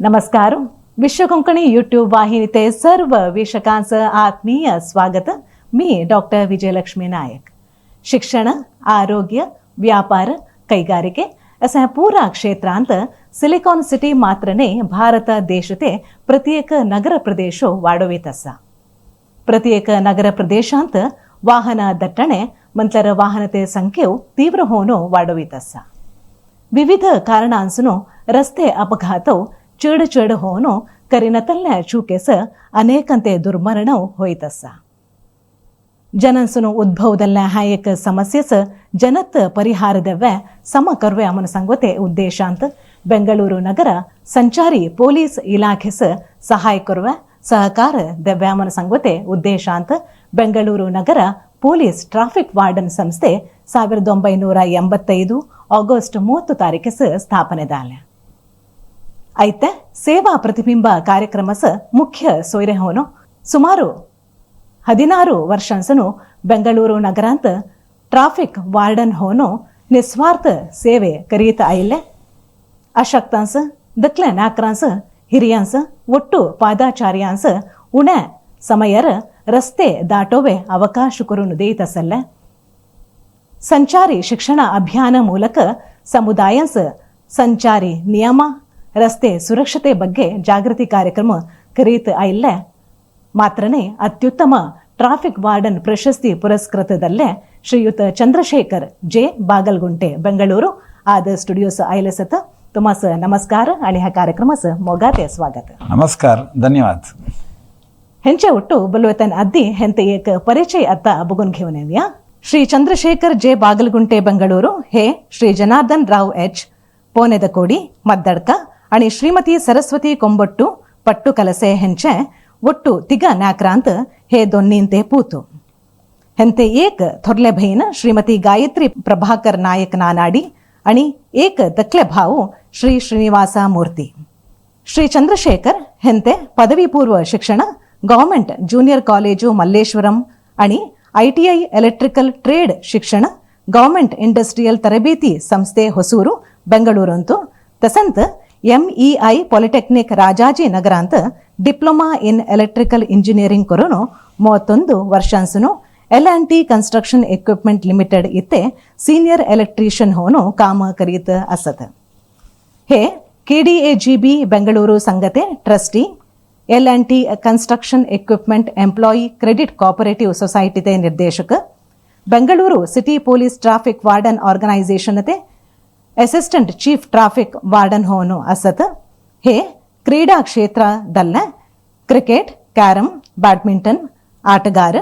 नमस्कार. विश्व कोंकणी यूट्यूब वाहिनी ते सर्व वीक्षकांचं आत्मीय स्वागत. मी डॉक्टर विजयलक्ष्मी नायक. शिक्षण, आरोग्य, व्यापार, ಕೈಗಾರಿಕೆ असा पूरा क्षेत्रांत सिलिकॉन सिटी मात्रने भारत देशते प्रत्येक नगर प्रदेशो वाडोवीत आसा. ಪ್ರತ್ಯೇಕ ನಗರ ಪ್ರದೇಶಾಂತ ವಾಹನ ದಟ್ಟಣೆ ಮಂತರ ವಾಹನತೆ ಸಂಖ್ಯೆಯು ತೀವ್ರ ಹೋನು ವಾಡೋವಿತಸ್ಸ. ವಿವಿಧ ಕಾರಣಾಂಸನು ರಸ್ತೆ ಅಪಘಾತವು ಚೇಡು ಚೇಡು ಹೋನು ಕರಿನತಲ್ನ ಚೂಕೆಸ ಅನೇಕಂತೆ ದುರ್ಮರಣವು ಹೋಯ್ತಸ್ಸ. ಜನನ್ಸುನು ಉದ್ಭವದಲ್ಲ ಹಾಯಕ ಸಮಸ್ಯೆಸ ಜನತ್ ಪರಿಹಾರದವ್ವೆ ಸಮ ಕರ್ವೆ ಅಮನ ಸಂಗತೆ ಉದ್ದೇಶ ಅಂತ ಬೆಂಗಳೂರು ನಗರ ಸಂಚಾರಿ ಪೊಲೀಸ್ ಇಲಾಖೆಸ ಸಹಾಯ ಕರುವ ಸಹಕಾರ ದವ್ಯಾಮನ ಸಂಗತೆ ಉದ್ದೇಶ ಅಂತ ಬೆಂಗಳೂರು ನಗರ ಪೊಲೀಸ್ ಟ್ರಾಫಿಕ್ ವಾರ್ಡನ್ ಸಂಸ್ಥೆ 1985 ಆಗಸ್ಟ್ 30 ತಾರೀಕಿಸ ಸ್ಥಾಪನೆ ದಾಲೆ. ಐತೆ ಸೇವಾ ಪ್ರತಿಬಿಂಬ ಕಾರ್ಯಕ್ರಮಸ ಮುಖ್ಯ ಸೊಯ್ರೆ ಹೋನು ಸುಮಾರು 16 ವರ್ಷನ್ಸನು ಬೆಂಗಳೂರು ನಗರಾಂತ ಟ್ರಾಫಿಕ್ ವಾರ್ಡನ್ ಹೋನು ನಿಸ್ವಾರ್ಥ ಸೇವೆ ಕರೀತ ಆಯಿಲ್ಲೆ ಅಶಕ್ತಾಂಸ, ದಕ್ಲೆ ನಾಕ್ರಾಂಸ, ಹಿರಿಯಾಂಸ, ಒಟ್ಟು ಪಾದಾಚಾರ್ಯಾಂಸ ಉಣೆ ಸಮಯರ ರಸ್ತೆ ದಾಟೋವೆ ಅವಕಾಶ ಕುರುನು ದೇತಸಲ್ಲ. ಸಂಚಾರಿ ಶಿಕ್ಷಣ ಅಭಿಯಾನ ಮೂಲಕ ಸಮುದಾಯಂಸ ಸಂಚಾರಿ ನಿಯಮ, ರಸ್ತೆ ಸುರಕ್ಷತೆ ಬಗ್ಗೆ ಜಾಗೃತಿ ಕಾರ್ಯಕ್ರಮ ಕರೀತ ಆಯಿಲ್ಲೆ. ಮಾತ್ರನೇ ಅತ್ಯುತ್ತಮ ಟ್ರಾಫಿಕ್ ವಾರ್ಡನ್ ಪ್ರಶಸ್ತಿ ಪುರಸ್ಕೃತದಲ್ಲೇ ಶ್ರೀಯುತ ಚಂದ್ರಶೇಖರ್ ಜೆ ಬಾಗಲಗುಂಟೆ, ಬೆಂಗಳೂರು ಆದ ಸ್ಟುಡಿಯೋಸ್ आयले. तुमास नमस्कार आणि ह्या कार्यक्रमास मोगाते स्वागत. नमस्कार, धन्यवाद. हेंचे ಒಟ್ಟು ಬಲುವೆತನ್ ಅದ್ದಿ ಹೆಂತ ಏಕ ಪರಿಚಯ ಅತ್ತ ಬುಗುನ್ घेऊन येऊया. ಶ್ರೀ ಚಂದ್ರಶೇಖರ್ ಜೆ ಬಾಗಲಗುಂಟೆ, ಬೆಂಗಳೂರು हे ಶ್ರೀ ಜನಾರ್ದನ್ ರಾವ್ ಎಚ್ ಪೋನೆದಕೋಡಿ, ಮದ್ದಡ್ಕ आणि ಶ್ರೀಮತಿ ಸರಸ್ವತಿ ಕೊಂಬೊಟ್ಟು, ಪಟ್ಟು ಕಲಸೆ ಹೆಂಚೆ ಒಟ್ಟು ತಿಗ ನಾಕ್ರಾಂತ್ हे दोन्हींते पूತು. हेंते एक थोरले बहीण श्रीमती गायत्री प्रभाकर नायक नानाडी आणि एक दकले भाऊ श्री श्रीनिवाಸ ಮೂರ್ತಿ. ಶ್ರೀ ಚಂದ್ರಶೇಖರ್ ಹೆಂತೆ ಪದವಿ ಪೂರ್ವ ಶಿಕ್ಷಣ ಗವರ್ಮೆಂಟ್ ಜೂನಿಯರ್ ಕಾಲೇಜು, ಮಲ್ಲೇಶ್ವರಂ आणि ಐಟಿಐ ಎಲೆಕ್ಟ್ರಿಕಲ್ ಟ್ರೇಡ್ ಶಿಕ್ಷಣ ಗವರ್ಮೆಂಟ್ ಇಂಡಸ್ಟ್ರಿಯಲ್ ತರಬೇತಿ ಸಂಸ್ಥೆ, ಹೊಸೂರು, ಬೆಂಗಳೂರು ಅಂತು. ತಸಂತ್ ಎಂಇಐ ಪಾಲಿಟೆಕ್ನಿಕ್, ರಾಜಾಜಿ ನಗರ ಅಂತ ಡಿಪ್ಲೊಮಾ ಇನ್ ಎಲೆಕ್ಟ್ರಿಕಲ್ ಇಂಜಿನಿಯರಿಂಗ್ ಕೊರನು 31 ವರ್ಷಾನ್ಸುನು L and T construction equipment limited ಇತ್ತೆ ಸೀನಿಯರ್ ಎಲೆಕ್ಟ್ರಿಷಿಯನ್ ಹೋನು ಕಾಮ ಕರೀತ ಅಸತ್. ಹೇ ಕೆಡಿಎಜಿಬಿ Bengaluru ಸಂಗತೆ trustee, L and T construction equipment employee credit cooperative ಸೊಸೈಟಿತೆ ನಿರ್ದೇಶಕ, Bengaluru city police traffic warden ಆರ್ಗನೈಸೇಷನ್ತೆ ಅಸಿಸ್ಟೆಂಟ್ ಚೀಫ್ ಟ್ರಾಫಿಕ್ ವಾರ್ಡನ್ ಹೋನು ಅಸತ್. ಹೇ ಕ್ರೀಡಾ ಕ್ಷೇತ್ರದಲ್ಲ ಕ್ರಿಕೆಟ್, ಕ್ಯಾರಂ, ಬ್ಯಾಡ್ಮಿಂಟನ್ ಆಟಗಾರ,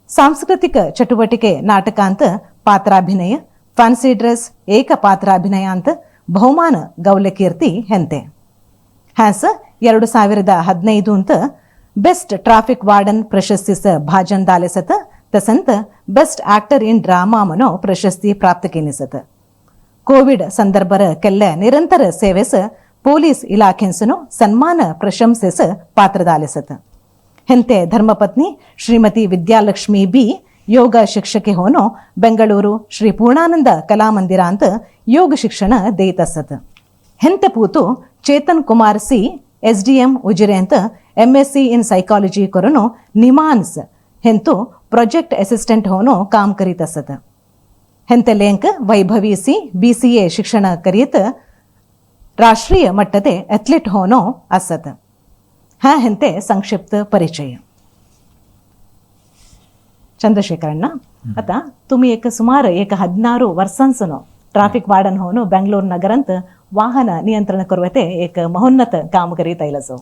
ಸಾಂಸ್ಕೃತಿಕ ಚಟುವಟಿಕೆ ನಾಟಕ ಅಂತ ಪಾತ್ರಾಭಿನಯ, ಫ್ಯಾನ್ಸಿ ಡ್ರೆಸ್ ಏಕ ಪಾತ್ರಾಭಿನಯ ಅಂತ ಬಹುಮಾನ ಗೌಲಕೀರ್ತಿ ಹೆಂತೆ. ಹ್ಯಾಸ 2015 ಅಂತ ಬೆಸ್ಟ್ ಟ್ರಾಫಿಕ್ ವಾರ್ಡನ್ ಪ್ರಶಸ್ತಿ ಸ ಭಾಜನ್ ದಾಲೆಸತ. ತಸಂತ ಬೆಸ್ಟ್ ಆಕ್ಟರ್ ಇನ್ ಡ್ರಾಮಾ ಮನೋ ಪ್ರಶಸ್ತಿ ಪ್ರಾಪ್ತ ಕೇನಿಸತ. ಕೋವಿಡ್ ಸಂದರ್ಭರ ಕೆಲ್ಲ ನಿರಂತರ ಸೇವೆಸ ಪೊಲೀಸ್ ಇಲಾಖೆನ್ಸನು ಸನ್ಮಾನ ಪ್ರಶಂಸೆಸ ಪಾತ್ರದಾಲಿಸತ. ಹೆಂತೆ ಧರ್ಮಪತ್ನಿ ಶ್ರೀಮತಿ ವಿದ್ಯಾಲಕ್ಷ್ಮಿ ಬಿ ಯೋಗ ಶಿಕ್ಷಕಿ ಹೋನೋ ಬೆಂಗಳೂರು ಶ್ರೀ ಪೂರ್ಣಾನಂದ ಕಲಾಮಂದಿರ ಅಂತ ಯೋಗ ಶಿಕ್ಷಣ ದೇತಸತ್. ಹೆಂತೆ ಪೂತು ಚೇತನ್ ಕುಮಾರ್ ಸಿ, ಎಸ್ಡಿಎಂ, ಉಜಿರೆ ಅಂತ ಎಂಎಸ್ಸಿ ಇನ್ ಸೈಕಾಲಜಿ ಕೊರನು ನಿಮಾನ್ಸ್ ಹೆಂತು ಪ್ರಾಜೆಕ್ಟ್ ಅಸಿಸ್ಟೆಂಟ್ ಹೋನೋ ಕಾಮ್ ಕರೀತಸತ್. ಹೆಂತೆ ಲೇಂಕ್ ವೈಭವಿ ಸಿ, ಬಿಸಿಎ ಶಿಕ್ಷಣ ಕರೀತ ರಾಷ್ಟ್ರೀಯ ಮಟ್ಟದ ಅಥ್ಲೀಟ್ ಹೋನೋ ಅಸತ್. ಹಾ ಹೆಂತೆ ಸಂಕ್ಷಿಪ್ತ ಪರಿಚಯ. ಚಂದ್ರಶೇಖರಣ್ಣ, आता तुम्ही एक सुमार एक 16 वर्सांसनो ट्राफिक वार्डन होऊन बेंगलोर नगरांत वाहन नियंत्रण करुवते एक महोन्नत काम करीत आयलाचो.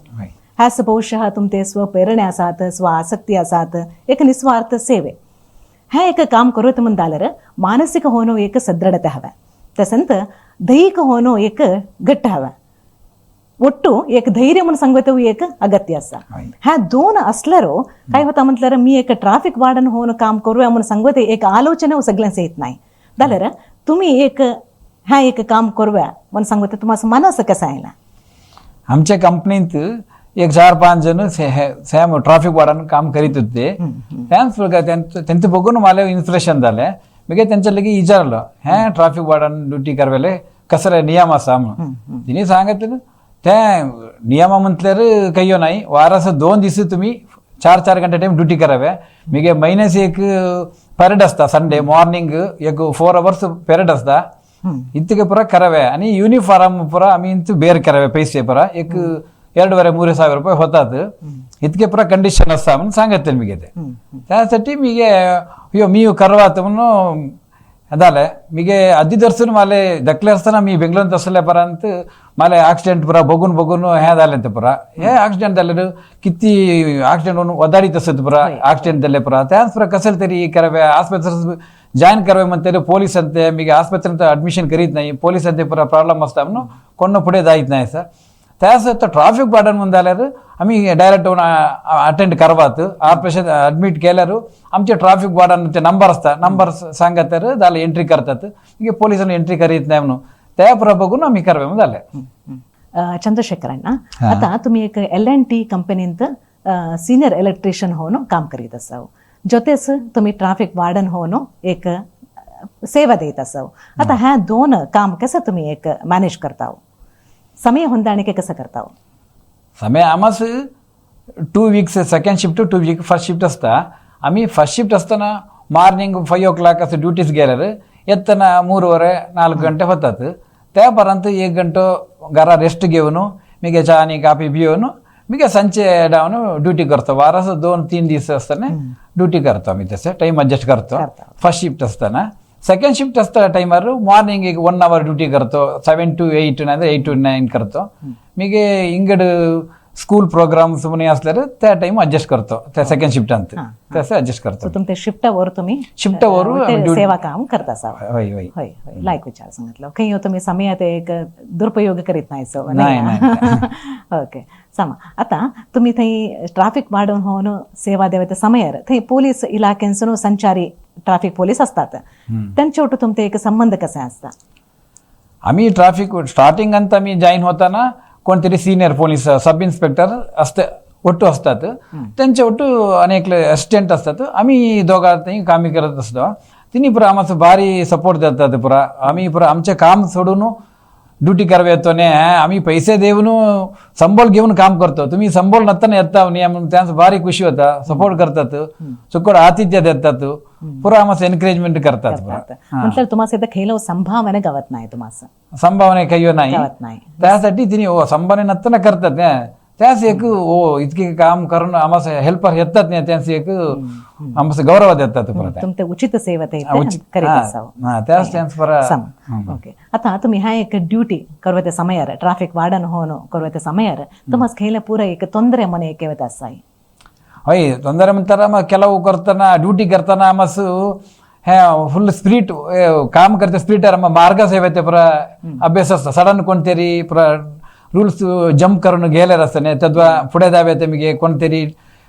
ह्यास बहुशः तुमते स्वप्रेरणे आसात, स्व आसक्ती आसात, एक निस्वार्थ सेवे हे एक काम करूत म्हण जाल्यार मानसिक होनो एक सदृढತೆ हवे, तसंत ದೈಹಿಕ होनो एक घट्ट हवे, ಒಟ್ಟು एक धैर्य म्हणून सांगतव एक अगत्य आसा. ह्या दोन असल्यारो काय होता म्हटल्यार मी एक ट्राफिक वार्डन होऊन काम करूया म्हणून सांगते एक आलोचना सगळ्यांच येत नाही. जाल्यार तुम्ही एक ह्या एक काम करूया म्हणून सांगते, तुम्हाला मनास कसं आयला? आमच्या कंपनीत एक चार पाच जण सेम ट्रॅफिक वार्डन काम करीत होते. त्याच प्रकार त्यांचं त्यांचं बघून मला इन्स्पिरेशन झालं. मग त्यांच्या लगे विचारलं, हे ट्रॅफिक वार्डन ड्युटी करवेले कसं नियम असा म्हणून. तिने सांगितलं ते नियमा म्हटल्यार काही नाही, वारास 2 दीस तुम्ही 4-4 घंटे टाइम ड्युटी करावे. मिगे महिन्यास एक परेड असता, संडे मॉर्निंग एक 4 आवर्स परेड असता, इतके पुरा करावे. आणि युनिफॉर्म पुरा आम्ही इंत बेर करावे पैसे पुरा एक 2,500-3 ಸಾವಿರ रुपये होतात, इतके पुरा कंडिशन असता म्हणून सांगत मी ते. त्यासाठी मी यो मी करवात म्हणून जालें. मिगे आदी दर्शन माले धाकले आसतना मी बेंगलोरांत आसल्या परांत माले ऍक्सिडेंट पुरा बघून बघून हें जालें तें पुरा. हे ऍक्सिडेंट जालें किती ऍक्सिडेंट होऊन वदाडीत आसत पुरा, ऍक्सिडेंट जाले पुरा. त्याच पुरा कसले तरी करावे, आस्पत्रे जॉईन करावे म्हणते पोलीस अंते मिगे आस्पत्रेंत ऍडमिशन करीत नाही, पोलीस अंते पुरा प्रॉब्लेम आसता म्हणून कोण फुडें जायत नाही सर. त्यास ट्राफिक वार्डन म्हणून जाल्यार आमी डायरेक्ट अटेंड करवात, ऑपरेशन ऍडमीट केल्यार आमचे ट्राफिक वार्डन नंबर आसता, नंबर सांगत जाल्यार एंट्री करतात, मागीर पोलिसान एंट्री करीत नाही म्हणून त्या पुरा बघून आमी करवे म्हणून जालें. चंद्रशेखर अण्णा, आता तुम्ही एक L&T कंपनींत सिनियर इलेक्ट्रिशियन होऊन काम करीत असाव, जोतेच तुम्ही ट्राफिक वार्डन होऊन एक सेवा देत असाव. आता ह्या दोन काम कसं तुम्ही एक मॅनेज करताव, समय ಹೊಂದಾಣಿಕೆ कसं करताव? समय आमास 2 weeks second shift, 2 week first shift असता. आमी फर्स्ट शिफ्ट असताना मॉर्निंग 5 o'clock असं ड्युटीज गेल्यार येतना 3:30-4 गंटे होतात. त्या परांत 1 गंटो घरा रेस्ट घेवन मिगे च्या आनी काफी पिवन मिगे संचे डावन ड्युटी करतो. वारास 2-3 दीस असताना ड्युटी करतो आमी, तशें टायम ऍडजस्ट करतो फर्स्ट शिफ्ट असताना. सेकंड शिफ्ट असता टायमार मॉर्निंग एक 1 our duty करतो, 7 to 8 नाल्यार 8 to 9 करतो. मिगे इंगड स्कूल प्रोग्राम्स म्हणून असल्यार त्या टाइम ऍडजस्ट करतो, त्या सेकंड शिफ्टांत तसं ऍडजस्ट करतो. तुमचे शिफ्टावर तुम्ही शिफ्टावर सेवा काम करता असाव? हय हय. हय हय, लायक विचार सांगितलं. खंय तुम्ही समयात एक दुरुपयोग करीत नाही सो? नाही. ओके समा. आता तुम्ही थंय ट्राफिक वार्डन होऊन सेवा देवते समयार थंय पोलीस इलाख्यांसून संचारी ट्राफिक पोलीस असतात, त्यांच्या ಒಟ್ಟು तुमचे एक संबंध कसे असता? आम्ही ट्राफिक स्टार्टिंग अंत आम्ही जॉईन होताना कोणतरी सिनियर पोलीस सब इन्स्पेक्टर असते ಒಟ್ಟು असतात, त्यांचे ಒಟ್ಟು अनेक असिस्टंट असतात. आम्ही दोघांतही कामी करत असतो. तिन्ही पुरा आम्हाला भारी सपोर्ट देतात पुरा. आम्ही पुरा आमचे काम सोडून ड्युटी करावे येतो ने, आम्ही पैसे देऊन संबळ घेऊन काम करतो, तुम्ही संबळ नसताना येता न्ही म्हणून त्यांचं भारी खुशी होता, सपोर्ट करतात, चुकड आतिथ्य देतात, पुरा आम्हाला एनकरेजमेंट करतात पुरा. म्हटलं तुम्हाला इथं खेळ संभावना गवत नाही तुम्हाला? संभावना काही नाही. गवत नाही. त्यासाठी तिने ओ संभावना नसताना करतात ने. त्यास एक ओ इतके काम करून आम्हाला हेल्पर येतात नाही, त्यांचं एक आम्हाला गौरव देतात पुरा. तुमचे उचित सेवा ते करीत असावं. त्यास त्यांचं पुरा. ओके. आता तुम्ही ह्या एक ड्युटी करवते समयार, ट्राफिक वार्डन होऊन करवते समयार तुम्हाला खेळ पुरा एक ತೊಂದರೆ ಮನೆ ಏಕೆ असाई? हय, ತೊಂದರೆ म्हणताना मग ಕೆಲವು करताना ड्युटी करताना आम्हाला हे फुल स्पीड काम करते, स्पीड मार्ग सेवेते पुरा अभ्यास असता. सडन कोणतरी पुरा रूल्स जंप करून गेल्यार आसता, तद्वा फुडें दावे मिगे कोणतरी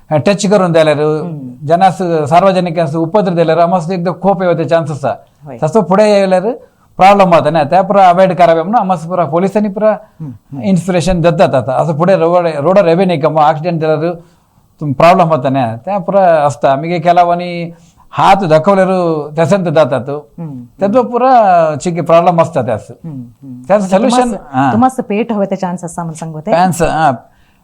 टच करून दिल्यार जनास सार्वजनिक उपद्र दिल्यार आम्हाला एकदा खोप येवते चान्स आसा. तसं फुडें येयल्यार प्रॉब्लेम जाता ना, त्या पुरा अवॉइड करावे म्हणून आम्हाला पुरा पोलिसांनी पुरा इन्स्पिरेशन देतात. आता असं फुडें रोड रोडार येवे नाही का मग ऍक्सिडेंट जाल्यार प्रॉब्लेम होता ना, त्या पुरा असता. मिगे ಕೆಲವनी हात दाखवल्यार तशेंच जातात, त्याचो पुरा चिके प्रॉब्लेम असता. त्याच त्याचं सोल्युशन तुम्हाला पेट हवे ते चान्स असा म्हणून सांगते? फॅन्स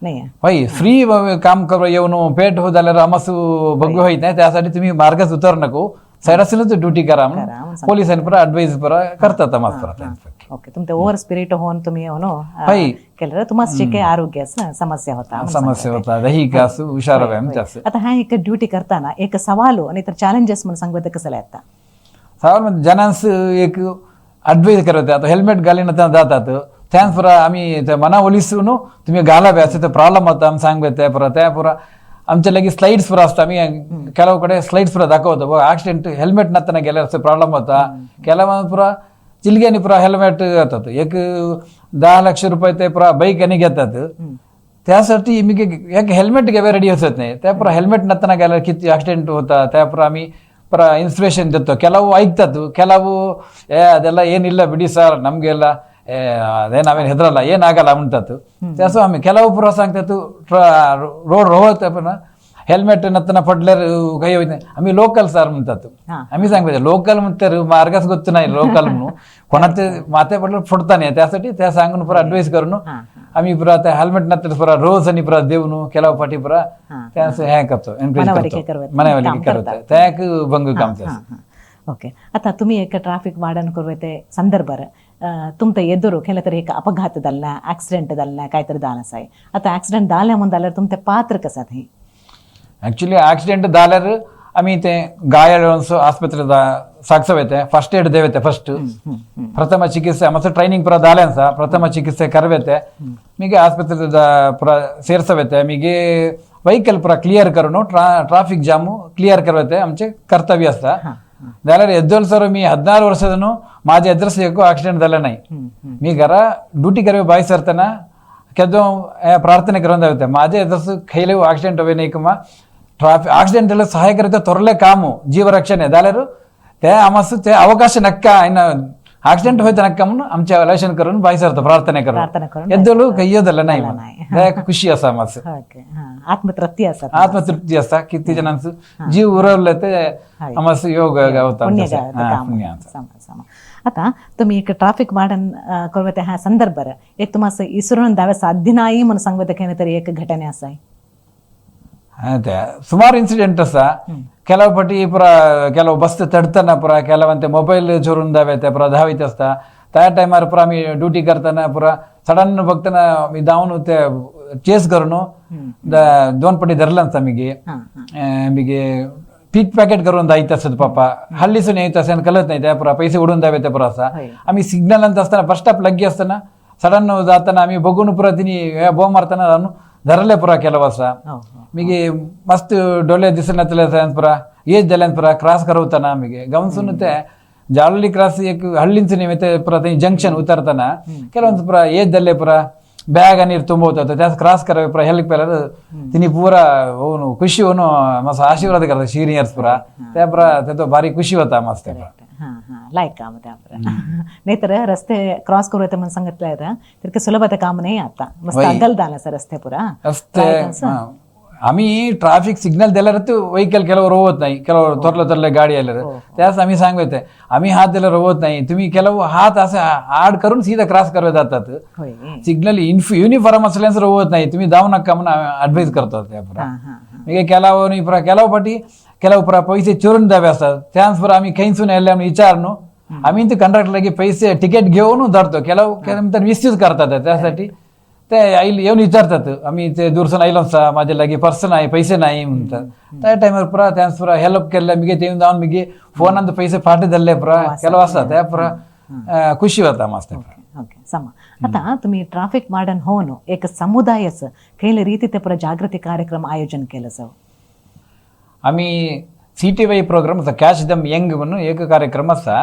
नाही. हय, फ्री काम करू येऊन पेट हो जाल्यार आमास बघू होईत नाही, त्यासाठी तुम्ही मार्गात उतर नको, सायडासूनच ड्युटी करा म्हणून पोलिसांनी पुरा ऍडवाइस पुरा करतात आम्हाला पुरा. ओके, तुमचे ओव्हर स्पिरिट होऊन तुम्ही केलं तुम्हाला चिके आरोग्य समस्या होता. समस्या होता, दैहिक असू हुशार. आता हा एक ड्युटी करताना एक सवाल आणि तर चॅलेंजेस म्हणून सांगते कसं येतात? सवाल म्हणजे जनांस एक ऍडवाइस करत, आता हेल्मेट घालीन जातात, त्याच पुरा आम्ही मना ओलिसून तुम्ही घालावे असं तर प्रॉब्लेम होता आम्ही सांगते. त्या पुरा त्या पुरा आमच्या लगेच स्लाइड्स पुरा असतात, आम्ही ಕೆಲವು ಕಡೆ स्लाइड्स पुरा दाखवतो, बघ ऍक्सिडेंट हेल्मेट नसताना गेल्यावर असं प्रॉब्लेम होता. ಕೆಲವು पुरा चिलग्यांनी पुरा हेल्मेट घेतात, एक 10 लाख रुपये ते पुरा बाईक आणि घेतात, त्यासाठी मी एक हेल्मेट घ्यावे रेडी असत नाही. त्या पुरा हेल्मेट नसताना गेल्यावर किती ऍक्सिडेंट होता, त्या पुरा आम्ही पुरा इन्स्पिरेशन देतो. ಕೆಲವು ऐकतात, ಕೆಲವು ಏ ಅದೆಲ್ಲ ಏನಿಲ್ಲ ಬಿಡಿ ಸರ್, ನಮಗೆಲ್ಲ ಅದೇ ನಾವೇನು ಹೆದರಲ್ಲ, ಏನಾಗಲ್ಲ म्हणतात. त्याचं आम्ही ಕೆಲವು पुरा सांगतात रोड रोवत पण हेल्मेट नसताना पडल्यार काही होत नाही, आम्ही लोकल सर म्हणतात. आम्ही सांगतो लोकल म्हणतात मार्गच ಗೊತ್ತು नाही लोकल म्हणून कोणाचे माथे पडलं फुटता नाही, त्यासाठी त्या सांगून पुरा ऍडवाइस करून आमी पुरा ते हेल्मेट नातर पुरा रोज आनी पुरा देवन केलाव फाटी पुरा ते हें करतो, एनकरेज करतो, मनावलिके करतो, ते एक भंग काम. ओके, आता तुम्ही एक ट्राफिक वार्डन करवे ते संदर्भार तुमचं ಎದುರು खेळलं एक अपघात झाला, ऍक्सिडेंट झाला, काहीतरी झालं आहे. आता ऍक्सिडेंट झाल्या म्हणून झाल्यावर तुमचे पात्र कसं थंय? ऍक्च्युली ऍक्सिडेंट झाल्यार आमी ते ಗಾಯಾಳುವಂಸು ಆಸ್ಪತ್ರೆ ಸಾಗ್ಸವೇತೆ, ಫಸ್ಟ್ ಏಡ್ ದೇವತೆ, ಫಸ್ಟ್ ಪ್ರಥಮ ಚಿಕಿತ್ಸೆ ಮತ್ತು ಟ್ರೈನಿಂಗ್ ಪೂರ ದಾಲೆನ್ಸ ಪ್ರಥಮ ಚಿಕಿತ್ಸೆ ಕರವೇತೆ, ಮಿಗೆ ಆಸ್ಪತ್ರೆ ಪೂರ ಸೇರ್ಸವೇತೆ, ಮಿಗೆ ವೆಹಿಕಲ್ ಪೂರ ಕ್ಲಿಯರ್ करून ಟ್ರಾಫಿಕ್ ಜಾಮು ಕ್ಲಿಯರ್ करवेते आमचे कर्तव्य असता. जाल्यार येद्दोल सर मी 16 वर्षादನು माझे एड्रेस एकू ಆಕ್ಸಿಡೆಂಟ್ झाला नाही. मी घरा ड्युटी करवे बाय सरतना केदो प्रार्थನೆ करून जाते माझे एड्रेस खैले ಆಕ್ಸಿಡೆಂಟ್ होवे नाही किंवा ट्राफिक ಆಕ್ಸಿಡೆಂಟ್ ಎಲ್ಲ ಸಹಾಯ करते ತೊರಲೆ ಕಾಮು ಜೀವ ರಕ್ಷಣೆ जाल्यार ते आमास ते अवकाश नक्का आयना ಆಕ್ಸಿಡೆಂಟ್ होयता नक्का म्हणून आमचे अलेशन करून बाय सरता प्रार्थನೆ करून ಎದ್ದೋಳು ಕೈಯೋದಲ್ಲ नाही, ಖುಷಿ असा आमास. ओके, आत्मतृप्ती असा. आत्मतृप्ती असता किती जणांचं जीव उरवले ते आमास योग गावता. आता तुम्ही एक ट्राफिक वार्डन करवते ह्या संदर्भार एक तुम्हाला इसरून दावे साध्य नाही म्हणून सांगते तरी एक घटने असा आहे. ते ಸುಮಾರು ಇನ್ಸಿಡೆಂಟ್ ಅಸ. ಕೆಲವು ಪಟಿ ಪುರ ಕೆಲವು ಬಸ್ ತಡ್ತಾನ ಪುರ ಕೆಲವಂತೆ ಮೊಬೈಲ್ चोरून दावेते पुरा धावीत असता. त्या टायमार पुरा आमी ड्युटी करताना पुरा सडन बघताना आमी धांवन ते चेस करून दोन पटी धरलं आमचा मिगे मिगे पीक पॅकेट करून दायत असत पापा हल्लीसून येत असे कळत नाही त्या पुरा पैसे उडून दावे ते पुरा असा. आम्ही सिग्नल ಅಂತ असताना बस स्टॉप लग्गी असताना सडन जाताना आम्ही बघून पुरा तिने बोंब मारताना जाऊन धरले पुरा ಕೆಲವು असा. मिगे मस्त डोले दिसनातले पुरा एज जाल्यान पुरा क्रॉस करवताना मिगे गमसून ते ಜಾಲಲಿ ಕ್ರಾಸ್ एक ಹಳ್ಳಿಂಚು ನಿಮಿತ್ತ ಪುರ ಜಂಕ್ಷನ್ ಉತ್ತರ್ತಾನ ಕೆಲವೊಂದು ಪುರ ಏಜ್ ದಲ್ಲೆ ಪುರ ಬ್ಯಾಗ್ ನೀರು ತುಂಬೋತ त्या ಕ್ರಾಸ್ करवे ಪುರ ಹೆಲ್ಪ್ पेल्यार तिनी पूरा ಅವನು ಖುಷಿ ಅವನು मस्त आशीर्वाद करता सीनियर्स पुरा त्या पुरा तेतो भारी खुशी होता मस्त त्या. हां हां, लायक काम त्या नाहीतर रस्ते क्रॉस करू येते म्हणून सांगितलं तितके सुलभ काम नाही आता, मस्त अगल झाला सर रस्ते पुरा. रस्ते आम्ही ट्राफिक सिग्नल दिल्यार व्हेकल ಕೆಲವರು ಹೋಗೋದು नाही, ಕೆಲವರು ತೊರ್ಲೆ ತೊರ್ಲೆ गाडी आल्यार त्यास आम्ही सांगते आम्ही हात दिल्यावर होत नाही, तुम्ही ಕೆಲವು हात असे आड करून सीधा क्रॉस करत जातात. सिग्नल युनिफॉर्म असल्यास होत नाही, तुम्ही जाऊ नका म्हणून ऍडवाइस करतात त्या पुरा. ಕೆಲವು ಪುರ ಕೆಲವು ಪಟಿ ಕೆಲವು ಪುರ पैसे चोरून द्यावे असतात त्याच पुरा आम्ही खैसून आले आम्ही विचारनो आम्ही ते कंडक्टरला पैसे तिकीट घेऊन धरतो. ಕೆಲವು मिसयूज करतात त्यासाठी ते आईल येऊन विचारतात आम्ही ते दूरसून आयलो आसा माझ्या लागी पर्स नाही पैसे नाही म्हणतात. त्या टायमार पुरा त्याच पुरा हेल्प केल्ले मिगे ते येवन जावन मिगे फोनांत पैसे फाटी धरले पुरा ಕೆಲವು आसा त्या पुरा खुशी जाता मस्त. ओके समा, आता तुम्ही ट्राफिक वार्डन होऊन एक समुदायाचं खयले रीती ते पुरा जागृती कार्यक्रम आयोजन केलं जाऊ? आम्ही CTY program catch them young म्हणून एक कार्यक्रम आसा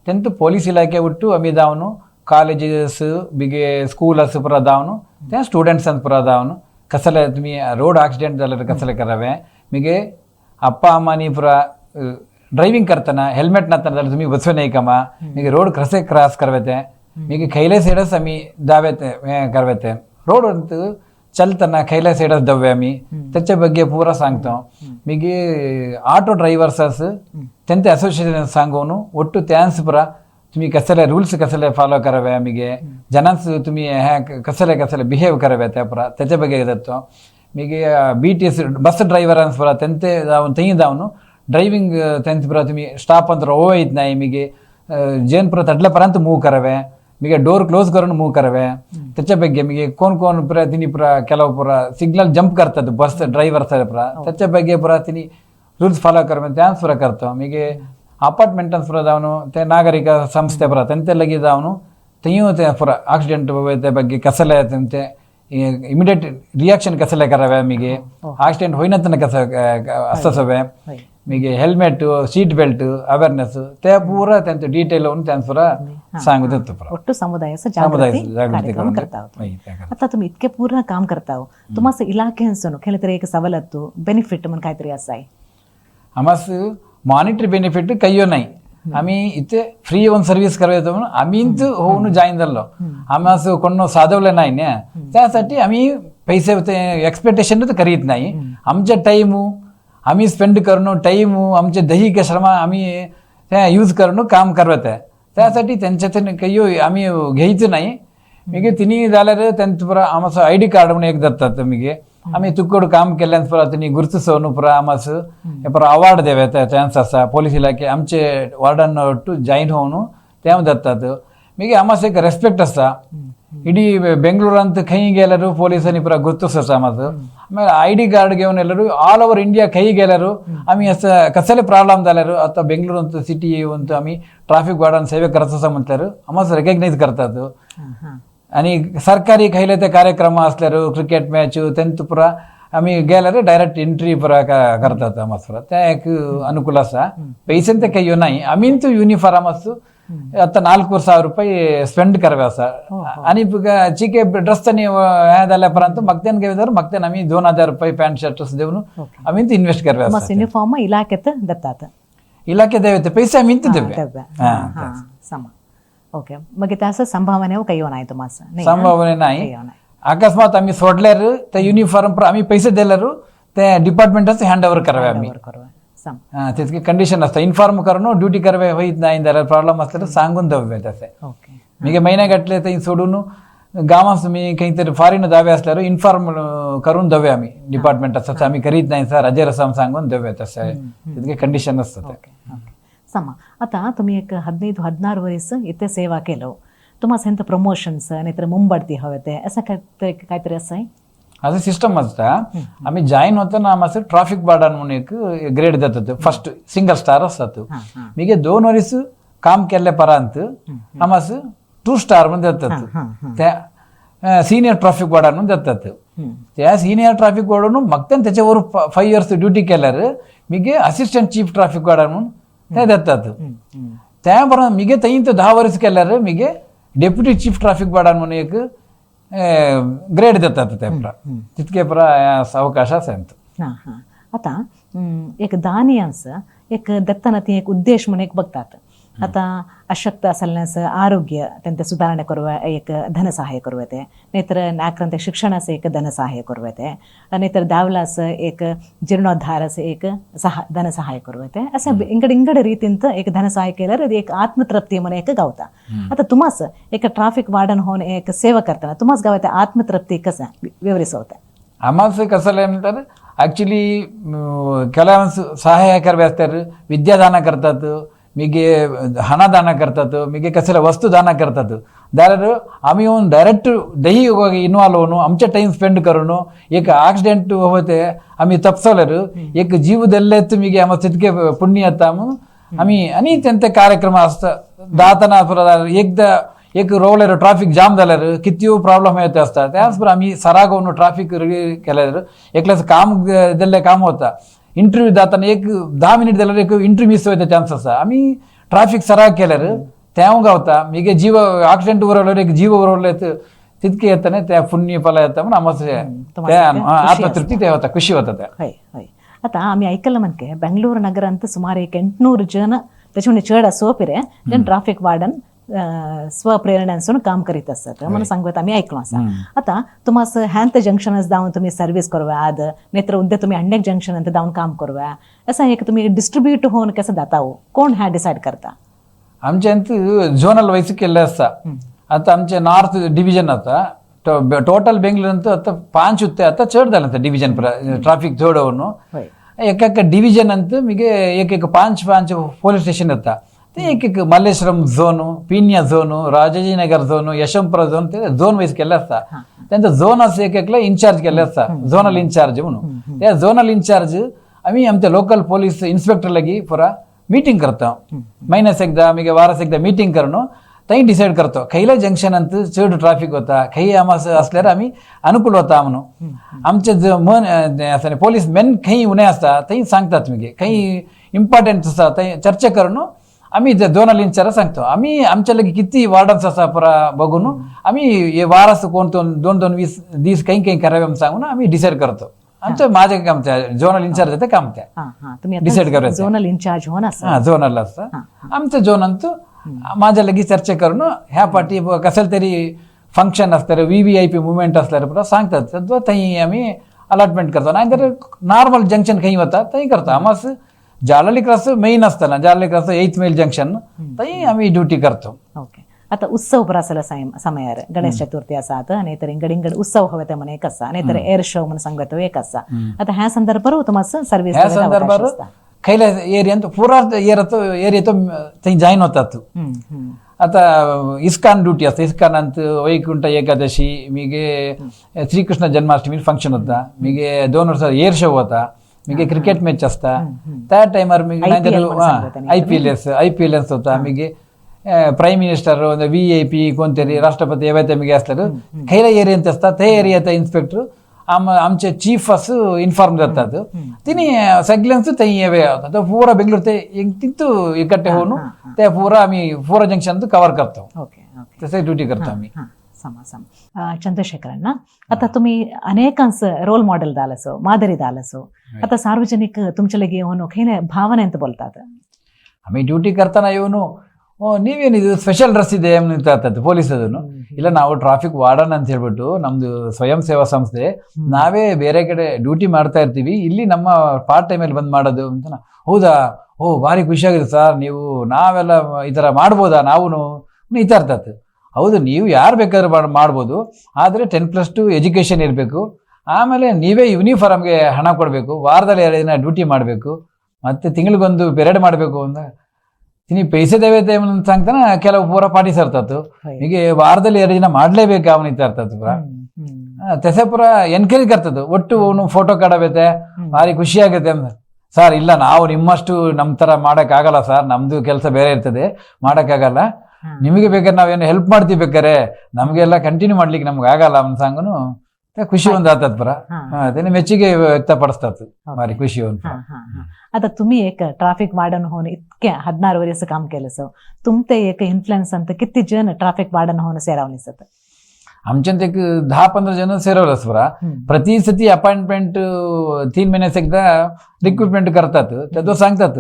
तेंतु पोलीस इलाखे ಒಟ್ಟು आम्ही धावन कॉलेजेस बिगे स्कूल आसा पुरा धावन त्या स्टुडंट्सांक पुरा धावन कसले तुमी रोड ॲक्सिडेंट जाल्यार कसले करावे, मिगे अप्पा अम्मानी पुरा ड्रायव्हिंग करताना हेल्मेट नातना जाल्यार तुमी बसवे नाही कामा, मिगे रोड कसे क्रॉस करवे ते, मिगे खयले सायडस आमी दावे ते हें करवे ते, रोड चलताना खयले सायडस दव्वे आमी त्याच्या ಬಗ್ಗೆ ಪೂರ सांगतो. मिगे ऑटो ड्रायव्हर्स तेंचे असोसिएशन सांगून ಒಟ್ಟು त्यान्स पुरा तुम्ही कसले रूल्स कसले फॉलो करावे, मिगे जनांस तुम्ही हे कसले कसले बिहेव करावे त्या पुरा त्याच्या ಬಗ್ಗೆ जातो. मिगे BTS bus ड्रायव्हरांस पुरा तेंचे जावन थंय जावन ड्रायव्हिंग तेंचे पुरा तुम्ही स्टॉप अंतर ओवयत नाही, मिगे जेन पुरा तडले पर्यंत मूव करावे, मिगे डोर क्लोज करून मूव करावे त्याच्या ಬಗ್ಗೆ. मिगे कोण कोण पुरा तिनी पुरा ಕೆಲವು पुरा सिग्नल जंप करतात बस ड्रायव्हर्स पुरा त्याच्या ಬಗ್ಗೆ पुरा तिनी रूल्स फॉलो करावे त्याच पुरा करतो. मिगे अपार्टमेंटांत पुरा जावन ते नागरिक संस्थे पुरा तेंचे लागीं जावन थंय ते पुरा ಆಕ್ಸಿಡೆಂಟ್ ते ಬಗ್ಗೆ कसले तेंचे इमिडिएट रिएक्शन कसले करावे, मिगे ಆಕ್ಸಿಡೆಂಟ್ होईना कस असं मिगे हेल्मेट सीट बेल्ट अवेअरनेस ते पूरा त्यांचं डिटेल होऊन त्यांचं पुरा सांगू देतो पुरा. ಒಟ್ಟು समुदायाचं जागृती जागृती कार्यक्रम करता आहोत. आता तुम्ही इतके पूर्ण काम करता हो, तुम्हाला इलाख्यांसून काहीतरी एक सवलत बेनिफिट म्हणून काहीतरी असं आहे? आम्हास मॉनिटरी बेनिफिट कय्यो नाही, आम्ही इथे फ्री येऊन सर्व्हिस करायचो म्हणून आम्हीच होऊन जॉईन झालो, आम्हास कोण साधवलं नाही ना, त्यासाठी आम्ही पैसे एक्सपेक्टेशन करीत नाही. आमचे टाईम आम्ही स्पेंड करणं टाईम आमचे दैहिक श्रम आम्ही त्या यूज करणं काम करत आहे, त्यासाठी त्यांच्यातून काही आम्ही घ्यायचं नाही. मागीर तिनी जाल्यार तेंच पुरा आमचो आयडी कार्ड म्हणून एक दत्तात. मागीर आमी तुक्कोड काम केल्ल्यान पुरा तिनी गुर्तिसोवन पुरा आमास पुरा अवार्ड देवे चान्स आसा. पोलीस इलाखे आमचे वार्डन ಒಟ್ಟು ಜಾಯಿನ್ होवन ते दत्तात. मागीर आमास एक रेस्पेक्ट आसा. ಇಡೀ ಬೆಂಗಳೂರು ಅಂತ ಕೈ ಗೆಲ್ಲರು ಪೊಲೀಸನಿ ಪುರ ಗುರ್ತಿಸ್ आमाचो. ಆಮೇಲೆ I D card घेवन ಎಲ್ಲರೂ ಆಲ್ ಓವರ್ ಇಂಡಿಯಾ खंय गेल्यार आमी असं कसले प्रॉब्लेम जाल्यार आता बेंगळूर अंत सिटी येवन आमी ट्राफिक वार्डन सेवे करत आसा म्हटल्यार आमास रेकग्नायज करतात. आणि सरकारी खंयले ते कार्यक्रम असल्यार क्रिकेट मॅच तेंत पुरा आमी गेल्यार डायरेक्ट एंट्री पुरा करतात आमास पुरा. ते एक ಅನುಕೂಲ आसा. पैसे ते काही नाही. आमीच युनिफॉर्म असतो आता 4,500 रुपये स्पेंड करवे आसा. आणि चिके ड्रेस आनी हें जाल्या उपरांत मगतेन घेवदार मगतेन आमी 2000 रुपये पॅन्ट शर्ट देवन आमी इन्वेस्ट करवे आसा. ಯುನಿಫಾರ್ಮ್ ಇಲಾಖೆತ್ ದತ್ತಾತ? ಇಲಾಖೆ ದೇವತೆ ಪೈಸೆ आमी देवे. हा, ಸಮ. ओके, मागीर ते आसा संभावने काही नाही तुम्हाला? संभावने नाही. अकस्मात आम्ही सोडल्यार ते युनिफॉर्म आम्ही पैसे दिल्यार ते डिपार्टमेंटच हँड ओव्हर करावे आम्ही. सम. तितके कंडिशन असता. इन्फॉर्म करून ड्युटी करवे होईत नाही जाल्यार प्रॉब्लेम असल्यार सांगून दववे तसे. मागीर महिन्या घातले थंय सोडून गांवांत तुमी खंय तरी फॉरेन दावे असल्यार इन्फॉर्म करून दवे आमी डिपार्टमेंट आसा, आमी करीत नाही सर, रजेर आसा सांगून दवे तसे. तितके कंडिशन असता ते. ओके ओके, ಸಮ. आता तुम्ही एक 15-16 वर्स इथे सेवा केलो, तुम्हाला ಎಂತ प्रमोशन्स नाहीतर ಮುಂಬಡ್ತಿ हवे ते असं काहीतरी काहीतरी असं आहे? असं सिस्टम आसता. आमी जॉईन वतना आमचं ट्राफिक वार्डन म्हणून एक ग्रेड जातात, फर्स्ट सिंगल स्टार असतात. मागीर 2 वर्स काम केल्ले परांत आमास 2 स्टार म्हणून जातात, त्या सिनियर ट्राफिक वार्डन म्हणून जातात. त्या सिनियर ट्राफिक वार्डन मग त्याच्यावर 5 इयर्स ड्युटी केल्यार मागीर असिस्टंट चीफ ट्राफिक वार्डन म्हणून ते जातात. त्या बरोबर मागीर थंय 10 वर्स केल्यार मागीर डेप्युटी चीफ ट्राफिक वार्डन म्हणून एक ग्रेड देतात ते पुरा. तितके पुरा अवकाश आसा. हां हां, आता एक दानी आसा, एक दत्ताना ती एक उद्देश म्हणून एक बघतात. आता अशक्त असल्यास आरोग्य त्यांचे सुधारणा करूया एक धनसहाय्य करूया ते, नाहीतर नाकरांत शिक्षणाचं एक धनसहाय्य करूया ते, नाहीतर दावलास एक जीर्णोद्धाराचं एक धनसहाय्य करूया ते. असं इंगड इंगड ರೀತಿಂತ एक धनसहाय्य केल्यार ಅದು एक आत्मतृप्ती म्हणून एक गावता. आता तुम्हास एक ट्राफिक वार्डन होऊन एक सेवा करताना तुम्हास गावता आत्मतृप्ती कसं विवरिसवता? आमास कसं म्हणतात, ॲक्च्युली ಕೆಲವೊಂದು ಸಹಾಯ करवे असतात, विद्यादान करतात, मीगे हणदान करतात, मीगे कसले वस्तू दान करतात. जाल्यार आमी येवन डायरेक्ट दही इन्वॉल्व होऊन आमचे टाइम स्पेंड करून एक ॲक्सिडेंट होते आमी तपसल्यार एक जीव दिल्लेच मीगे आम तितके पुण्य येता म्हणून आमी. आनी तेंचे कार्यक्रम आसता दातना पुरा एकदा एक रोवल्यार ट्राफिक जाम जाल्यार कितल्यो प्रॉब्लेम येत आसता. त्याच बरोबर आमी सराग होवन ट्राफिक केल्यार एकल्याच काम दिल्लें काम वता. इंटरव्यू जाताना एक 10 मिनिट जाल्यार एक इंटरव्यू मिस वयता चान्स आसा. आमी ट्राफिक सराग केल्यार तेंव गावता. मागीर जीव ॲक्सिडेंट उरवल्यार एक जीव उरवले तितके येता न्ही, त्या पुण्य फला येता म्हणून आमचं ते आत्मतृप्ती ते होता, खुशी होता ते. हय हय, आता आम्ही ऐकलं म्हणके बेंगळूರು नगर ಅಂತ ಸುಮಾರು एक 800 जन त्याच्यामध्ये चड सोपिरे जन ट्राफिक वार्डन स्वप्रेरणा असून काम करीत असतात म्हणून सांगत आम्ही ऐकलो आसा. आता तुम्हास हॅन्त जंक्शनच जावन तुम्ही सर्वीस करूया आद, नाहीतर उद्या तुम्ही अन्य जंक्शन अंत जावन काम करूया, असं एक तुम्ही डिस्ट्रीब्यूट होऊन कसं जाता हो, कोण ह्या डिसाईड करता? आमचे झोनल वाईज केल्ले आसता. आता आमचे नॉर्थ डिविजन आता टोटल बेंगळूर आता 5 उत्ते आता चड जालें डिविजन ट्राफिक चड होवन. एक एक डिविजन ಅಂತ ಮಿಗೆ एक एक 5 5 ಪೊಲೀಸ್ ಸ್ಟೇಷನ್ ಇರ್ತಾ. एक एक Malleshwaram zone, Peenya zone, Rajajinagar zone, Yeshwanthpur zone, ते झोन वाईज केल्ले आसता. त्यांचा झोन असं एक एकला इन्चार्ज केल्ले आसता, झोनल इन्चार्ज म्हणून. त्या झोनल इन्चार्ज आम्ही आमच्या लोकल पोलीस इन्स्पेक्टर लागी पुरा मीटिंग करता. महिन्यास एकदा मागीर वारास एकदा मीटिंग करून थंय डिसायड करतो खंयल्या जंक्शनांत चड ट्राफिक वता, खंय आमास असल्यार आमी अनुकूल वता म्हणून. आमचे मन आसा पोलीस मेन खंय उणें आसता थंय सांगतात, मागीर खंय इम्पॉर्टंट आसा थंय चर्चा करून आमी झोनल इन्चार्ज सांगतो. आमी आमच्या लागीं किती वार्डन्स आसा पुरा बघून आमी वारास कोण 2 2 20 दीस खंय खंय करावे म्हणून सांगून आमी डिसायड करतो. आमचं माझे काम ते झोनल इन्चार्ज ते काम ते तुम्ही डिसाईड करायचं. झोनल इन्चार्ज हो ना? हा, झोनल आसता आमचं झोन अंतू. माझ्या लगेच चर्चा करून ह्या पाटी कसले तरी फंक्शन असल्यार VVIP movement असल्यार पुरा सांगतात, थंय आमी अलॉटमेंट करतो. नाहीतर नॉर्मल जंक्शन खंय वता थंय करता. आमास जालली क्रॉस मेन आसतना, जालली क्रॉस 8th मैल जंक्शन थंय आमी ड्युटी करतो. ओके. आता उत्सव पुरा समयार गणेश चतुर्थी आसात आनी तर इंगड इंगड उत्सव हवे ते म्हण एक आसा आनी तर एअर शो म्हणून सांगता एक आसा. आता ह्या संदर्भार तुमकां सर्वीस ह्या संदर्भार खयल्या एरियांत पुरा एरियाचो थंय जॉईन होतात. आता इस्कान ड्युटी असते, इस्कानांत वैकुंठ एकादशी मीगे श्रीकृष्ण जन्माष्टमी फंक्शन होता, मीगे 2 वर्ष एअर शो होता, मीगे क्रिकेट मॅच असता त्या टायमार मीगे IPL होता, मीगे प्राईम मिनिस्टर VIP कोणतरी राष्ट्रपती येवते मीगे असल्यार खयल्या एरियांत असता ते एरियाचा इन्स्पेक्टर आमचे चीफ असं इन्फॉर्म जातात तिने सगळ्यांच थंय येवे होता पुरा बेंगलोर ते तितू इकट्ठे होऊन ते पुरा आम्ही पुरा जंक्शन कव्हर करतो, तसे ड्युटी करतो आम्ही. समा समा चंद्रशेखरांना आता तुम्ही अनेकांस रोल मॉडेल दालसो मादरी दालसो, आता सार्वजनिक तुमच्या लगे येऊन खंय भावने ಅಂತ बोलतात. आम्ही ಡ್ಯೂಟಿ करताना येऊन ನೀವೇನಿದು ಸ್ಪೆಷಲ್ ಡ್ರೆಸ್ ಇದೆ ಅಂತ ಪೊಲೀಸ್ ಅದನ್ನು ಇಲ್ಲ, ನಾವು ಟ್ರಾಫಿಕ್ ವಾರ್ಡನ್ ಅಂತ ಹೇಳ್ಬಿಟ್ಟು ನಮ್ದು ಸ್ವಯಂ ಸೇವಾ ಸಂಸ್ಥೆ, ನಾವೇ ಬೇರೆ ಕಡೆ ಡ್ಯೂಟಿ ಮಾಡ್ತಾ ಇರ್ತೀವಿ, ಇಲ್ಲಿ ನಮ್ಮ ಪಾರ್ಟ್ ಟೈಮಲ್ಲಿ ಬಂದ್ ಮಾಡೋದು ಅಂತ. ಹೌದಾ, ಓ ಭಾರಿ ಖುಷಿಯಾಗಿದೆ ಸರ್, ನೀವು ನಾವೆಲ್ಲ ಈ ಥರ ಮಾಡ್ಬೋದಾ ನಾವು ಈ ಥರ ಇರ್ತದೆ. ಹೌದು, ನೀವು ಯಾರು ಬೇಕಾದ್ರೂ ಮಾಡ್ಬೋದು, ಆದರೆ 10+2 ಎಜುಕೇಷನ್ ಇರಬೇಕು, ಆಮೇಲೆ ನೀವೇ ಯೂನಿಫಾರ್ಮ್ಗೆ ಹಣ ಕೊಡಬೇಕು, ವಾರದಲ್ಲಿ 2 ದಿನ ಡ್ಯೂಟಿ ಮಾಡಬೇಕು, ಮತ್ತು ತಿಂಗಳಿಗೊಂದು ಪೆರೇಡ್ ಮಾಡಬೇಕು ಅಂತ ತಿನಿ ಪೈಸೆ ದೇವತೆ ಅಂತ सांगताना ಕೆಲವು ಪೂರ ಪಾಟಿ ಸರ್ತಾತು ಹೀಗೆ ವಾರದಲ್ಲಿ 2 ದಿನ ಮಾಡ್ಲೇಬೇಕು ಅವನ ಇರ್ತದೆ ಪೂರ ತೆಸೆ ಪೂರ ಎನ್ಕ್ವೈರಿ ಕರ್ತದ್ದು ಒಟ್ಟು ಅವನು ಫೋಟೋ ಕಾಡಬೇತೆ ಭಾರಿ ಖುಷಿ ಆಗುತ್ತೆ ಅಂತ. ಸರ್ ಇಲ್ಲ, ನಾವು ನಿಮ್ಮಷ್ಟು ನಮ್ಮ ತರ ಮಾಡಕ್ ಆಗಲ್ಲ ಸರ್, ನಮ್ದು ಕೆಲಸ ಬೇರೆ ಇರ್ತದೆ, ಮಾಡಕ್ಕಾಗಲ್ಲ, ನಿಮಗೆ ಬೇಕಾದ್ರೆ ನಾವೇನು ಹೆಲ್ಪ್ ಮಾಡ್ತೀವಿ, ಬೇಕಾರೆ ನಮಗೆಲ್ಲ ಕಂಟಿನ್ಯೂ ಮಾಡ್ಲಿಕ್ಕೆ ನಮ್ಗೆ ಆಗಲ್ಲ ಅವನ ಸಾಂಗುನು ಖುಷಿ ಒಂದು ಆತದ್ ಪರ ಅದೇನೆ ಮೆಚ್ಚುಗೆ ವ್ಯಕ್ತಪಡಿಸ್ತಾತು, ಭಾರಿ ಖುಷಿ ಒಂದು. आता तुम्ही एक ट्राफिक वार्डन होऊन इतक्या 16 वर्ष काम केलं सो तुमते एक इन्फ्लुएन्स ಅಂತ किती जण ट्राफिक वार्डन होऊन सेरावणी सत? आमच्यात एक 10-15 जण सेरवलं परा. प्रति सती अपाइंटमेंट 3 महिन्यास एकदा रिक्रुटमेंट करतात, त्यात सांगतात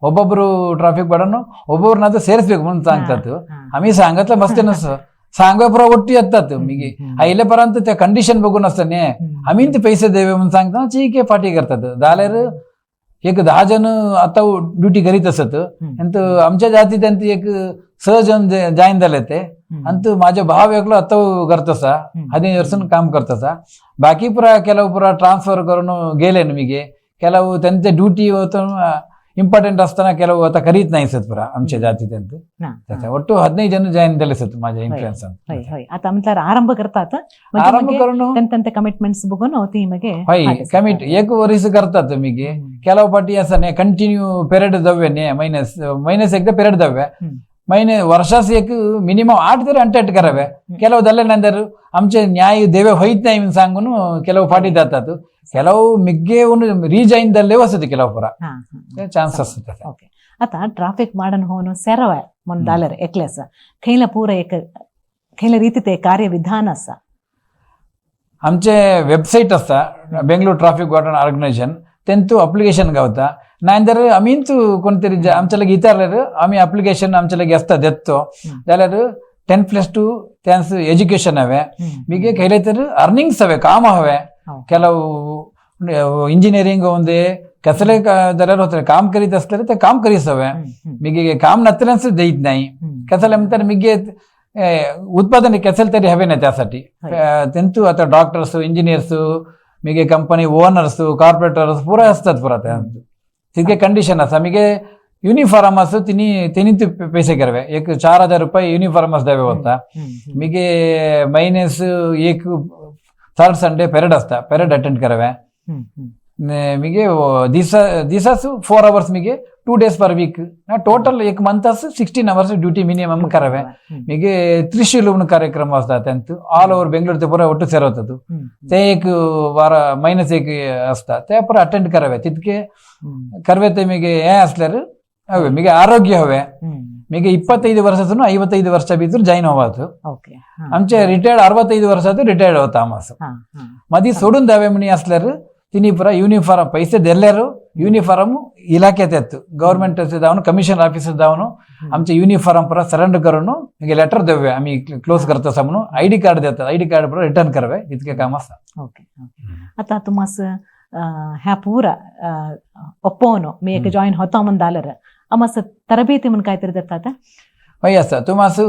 ಒಬ್ಬೊಬ್ರು ಟ್ರಾಫಿಕ್ ವಾರ್ಡನ್ ಒಬ್ಬೊಬ್ರನ್ನಾದ್ರೂ ಸೇರಿಸ್ಬೇಕು म्हणून सांगतात. आम्ही सांगितलं मस्त नसतं सांगवे पुरा ಒಟ್ಟು येतात मीगे आयले पर्यंत त्या कंडिशन बघून असतं न्ही आम्ही ते पैसे देवे म्हणून सांगता ठीक आहे पाठी करतात. जाल्यार एक 10 जण आता ड्युटी करीत असत अंत आमच्या जाती त्यांत एक 6 जण जॉईन झाले ते अंत माझे भाव एकलो आता करतसा 15 वर्ष काम करतसा, बाकी पुरा ಕೆಲವು ಪುರಾ ಟ್ರಾನ್ಸ್ಫರ್ करून गेले निಮಗೆ, ಕೆಲವು त्यांचे ड्युटी इंपॉर्टंट असताना ಕೆಲವು आता करीत नाही सत पुरा आमच्या जाती त्यांत ಒಟ್ಟು 15 जण जॉईन झाले सत माझ्या इन्फ्लुएन्स. आता म्हटल्यार आरंभ करतात आरंभ करून त्यांते कमिटमेंट्स बघून ती मगे हय कमिट एक वर्ष करतात मीगे. ಕೆಲವು ಪಾಟಿ असं कंटिन्यू पेरेड दव्वे न्ही महिन्यास महिन्यास एकदा पेरेड दव्वे महिने वर्षास एक मिनिमम 8 तरी अंटेट करावे. ಕೆಲವು ದಲ್ಲೆ ನಂದರು आमचे न्याय देवे होईत नाही म्हणून सांगून ಕೆಲವು ಪಾಟಿ जातात, ಕೆಲವು ಮಿಗ್ಗೆ ರೀಜಾಯಿನ್ ದಲ್ಲೇ ವಸತಿ ಕೆಲವು ಪುರ ಚಾನ್ಸ್ असतात. ओके, आता ट्राफिक वार्डन होऊन सेरव म्हणून दालर एकलेस खंयला पूरा एक खंयला रीती ते कार्यविधान आसा? आमचे वेबसाईट असता बेंगलोर ट्राफिक वार्डन ऑर्गनायझेशन, तेंतू अप्लिकेशन गावता, नाहीतर आमीच कोणतरी आमच्या लगे विचारल्यार आमी अप्लिकेशन आमच्या लगे असता देतो. जाल्यार 10+2 त्यांचं एज्युकेशन हवे, मीगे खयले तर अर्निंग्स हवे, काम हवे, ಕೆಲವು इंजिनिअरिंग होऊन कसले जाल्यार होतले काम करीत असले ते काम करीत हवे, मीगे काम नसल्यास देत नाही. कसले म्हणतात मीगे उत्पादन कसेल तरी हवे नाही त्यासाठी त्यांतू आता डॉक्टर्स इंजिनियर्स मीगे कंपनी ओनर्स कॉर्पोरेटर्स पुरा असतात पुरा त्यांत तितके कंडिशन आसा. मीगे युनिफॉर्म असो तिनी तेनी ते पैसे करावे एक 4000 रुपये युनिफॉर्म द्यावे होता. मीगे महिन्यास एक थर्ड संडे पेरेड असता, पेरेड अटेंड करावे मीगे दिसा दिसास 4 आवर्स मीगे 2 डेज पर वीक टोटल एक मंथास 16 आवर्स ड्युटी मिनिमम करावे. मीगे त्रिशूल कार्यक्रम असता त्यांत ऑल ओव्हर बेंगलोर ते पुरा ಒಟ್ಟು ಸೇರೋತದ್ದು ते एक वार महिन्यास एक असता ते पुरा अटेंड करावे तितके करवे ते मीगे हे असल्यार हवे मीगे आरोग्य हवे. मीगे 25 वर्षातून 55 वर्ष भितर जॉईन होवात. आमचे रिटायर्ड 65 वर्षात रिटायर्ड होता आमास मधी सोडून द्यावे म्हणी असल्यार तिनी पुरा युनिफॉर्म पैसे दिल्यार युनिफॉर्म इलाख्यात येत गव्हर्नमेंट जावन कमिशन ऑफिसर जावन आमचे युनिफॉर्म पुरा सरेंडर करून मागीर लेटर देवे आम्ही क्लोज करता म्हणून आयडी कार्ड देतात, आयडी कार्ड पुरा रिटर्न करावे इतके काम आसा. ओके, आता तुमास ह्या पूरा ಒಪ್ಪೋನು मी एक जॉईन होता म्हणून दालर आमास तरबेती म्हणून काहीतरी देतात? हय आसा तुमास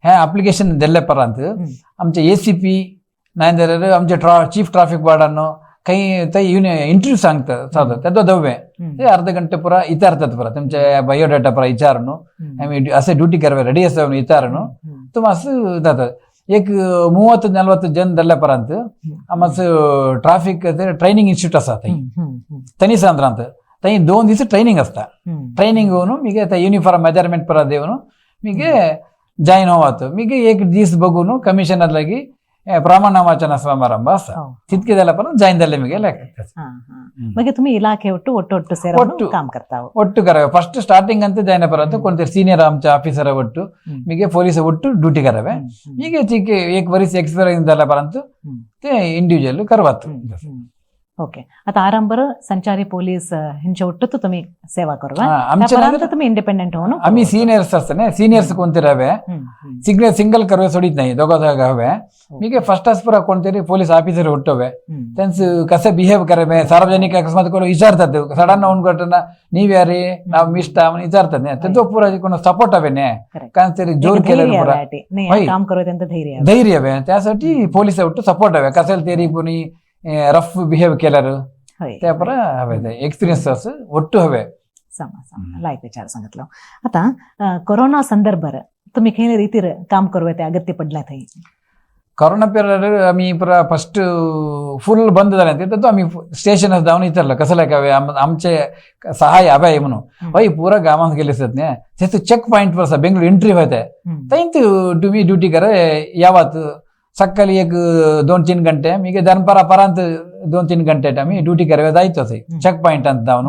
हे अप्लिकेशन दिल्ले परांत आमचे ए सी पी नाय जाल्यार आमचे चीफ ट्राफिक वार्डन काही ते इंटरव्यू सांगता सादो तेदो दव्वे ते अर्ध घंटे पुरा विचारतात पुरा तुमचे बायोडाटा पुरा विचारून आमी असे ड्युटी करवे रेडी आसा म्हणून विचारून तुम असं जाता. एक 30-40 जन दिल्ले परांत आमचं ट्राफिक ट्रेनिंग इन्स्टिट्यूट आसा थंय तनीसांद्रांत, थंय 2 दीस ट्रेनिंग आसता. ट्रेनिंग होऊन मीगे ते युनिफॉर्म मेजरमेंट परा देवन मीगे जॉईन होवात, मीगे एक दीस बघून कमिशनर लागी प्रमाण वाचन समारंभ आसा. तितके जाल्या परांत जॉईन जाल्ले मीगे लेख. मगे तुम्ही ಇಲಾಖೆ ಒಟ್ಟು ಒಟ್ಟು ಒಟ್ಟು ಸೇರೋ ಒಟ್ಟು. काम करता. ಒಟ್ಟು ಕರವೆ ಫಸ್ಟ್ ಸ್ಟಾರ್ಟಿಂಗ್ ಅಂತ ಜಾಯ್ನ್ ಪರಂತ ಕೊಂತ ಸೀನಿಯರ್ ಆಮचे ಆಫೀಸರ್ ಒಟ್ಟು मीगे ಪೊಲೀಸ್ ಒಟ್ಟು ಡ್ಯೂಟಿ करवे. मीगे ठीक एक वरीस एक्सपिरियन्स जाल्या परांत ते इंडिव्हिज्युअल करवात. ओके, आता आरंभर संचारी पोलीस हेंचे ಒಟ್ಟು तुम्ही सेवा करवा. आमचे त्या तुम्ही इंडिपेंडेंट होऊन आम्ही सिनियर्स असते ना, सिनियर्स कोणते रवे सिंगल सिंगल करवे सोडित नाही, दोघं दोघं हवे. मीगे फर्स्ट पुरा कोणतरी पोलीस ऑफिसर ಒಟ್ಟವೆ त्यांचं कसं बिहेव करावे, सार्वजनिक अकस्मात कोण विचारतात सडन उनगटना ನೀವ್ ಯಾರಿ ನಾವ್ ಮಿಷ್ಟ म्हणून विचारतात न्ही, तेंचो पुरा कोण सपोर्ट हवे न्ही. Correct. कारण तरी जोर केलं पुरा हय. काम करू त्यांचं धैर्य हवे. धैर्य हवे, त्यासाठी पोलीस ಒಟ್ಟು सपोर्ट हवे. कसेल तरी कोणी रफ बिहेव केल्यार हय. त्या पुरा हवे एक्सपिरियन्स असं ಒಟ್ಟು हवे. समा समा लायक विचार सांगितलं. आता कोरोना संदर्भार तुम्ही खंय रीतीर काम करू ते अगत्य पडला थंय? कोरोना पिरियड आम्ही पुरा फर्स्ट फुल बंद जालें तेतून आमी स्टेशन जावन विचारलं कसं काय आमचे सहाय हवे म्हणून. हय पुरा गावात गेले असत न्ही, तेच चेक पॉइंट वर आसा बेंगळूर एंट्री होते थंय तुम्ही ड्युटी कर यावात सकाळी एक 2-3 घंटे मीगे दनपारा परांत 2-3 घंटे आमी ड्युटी करवे जायत थंय चेक पॉइंट अंत जावन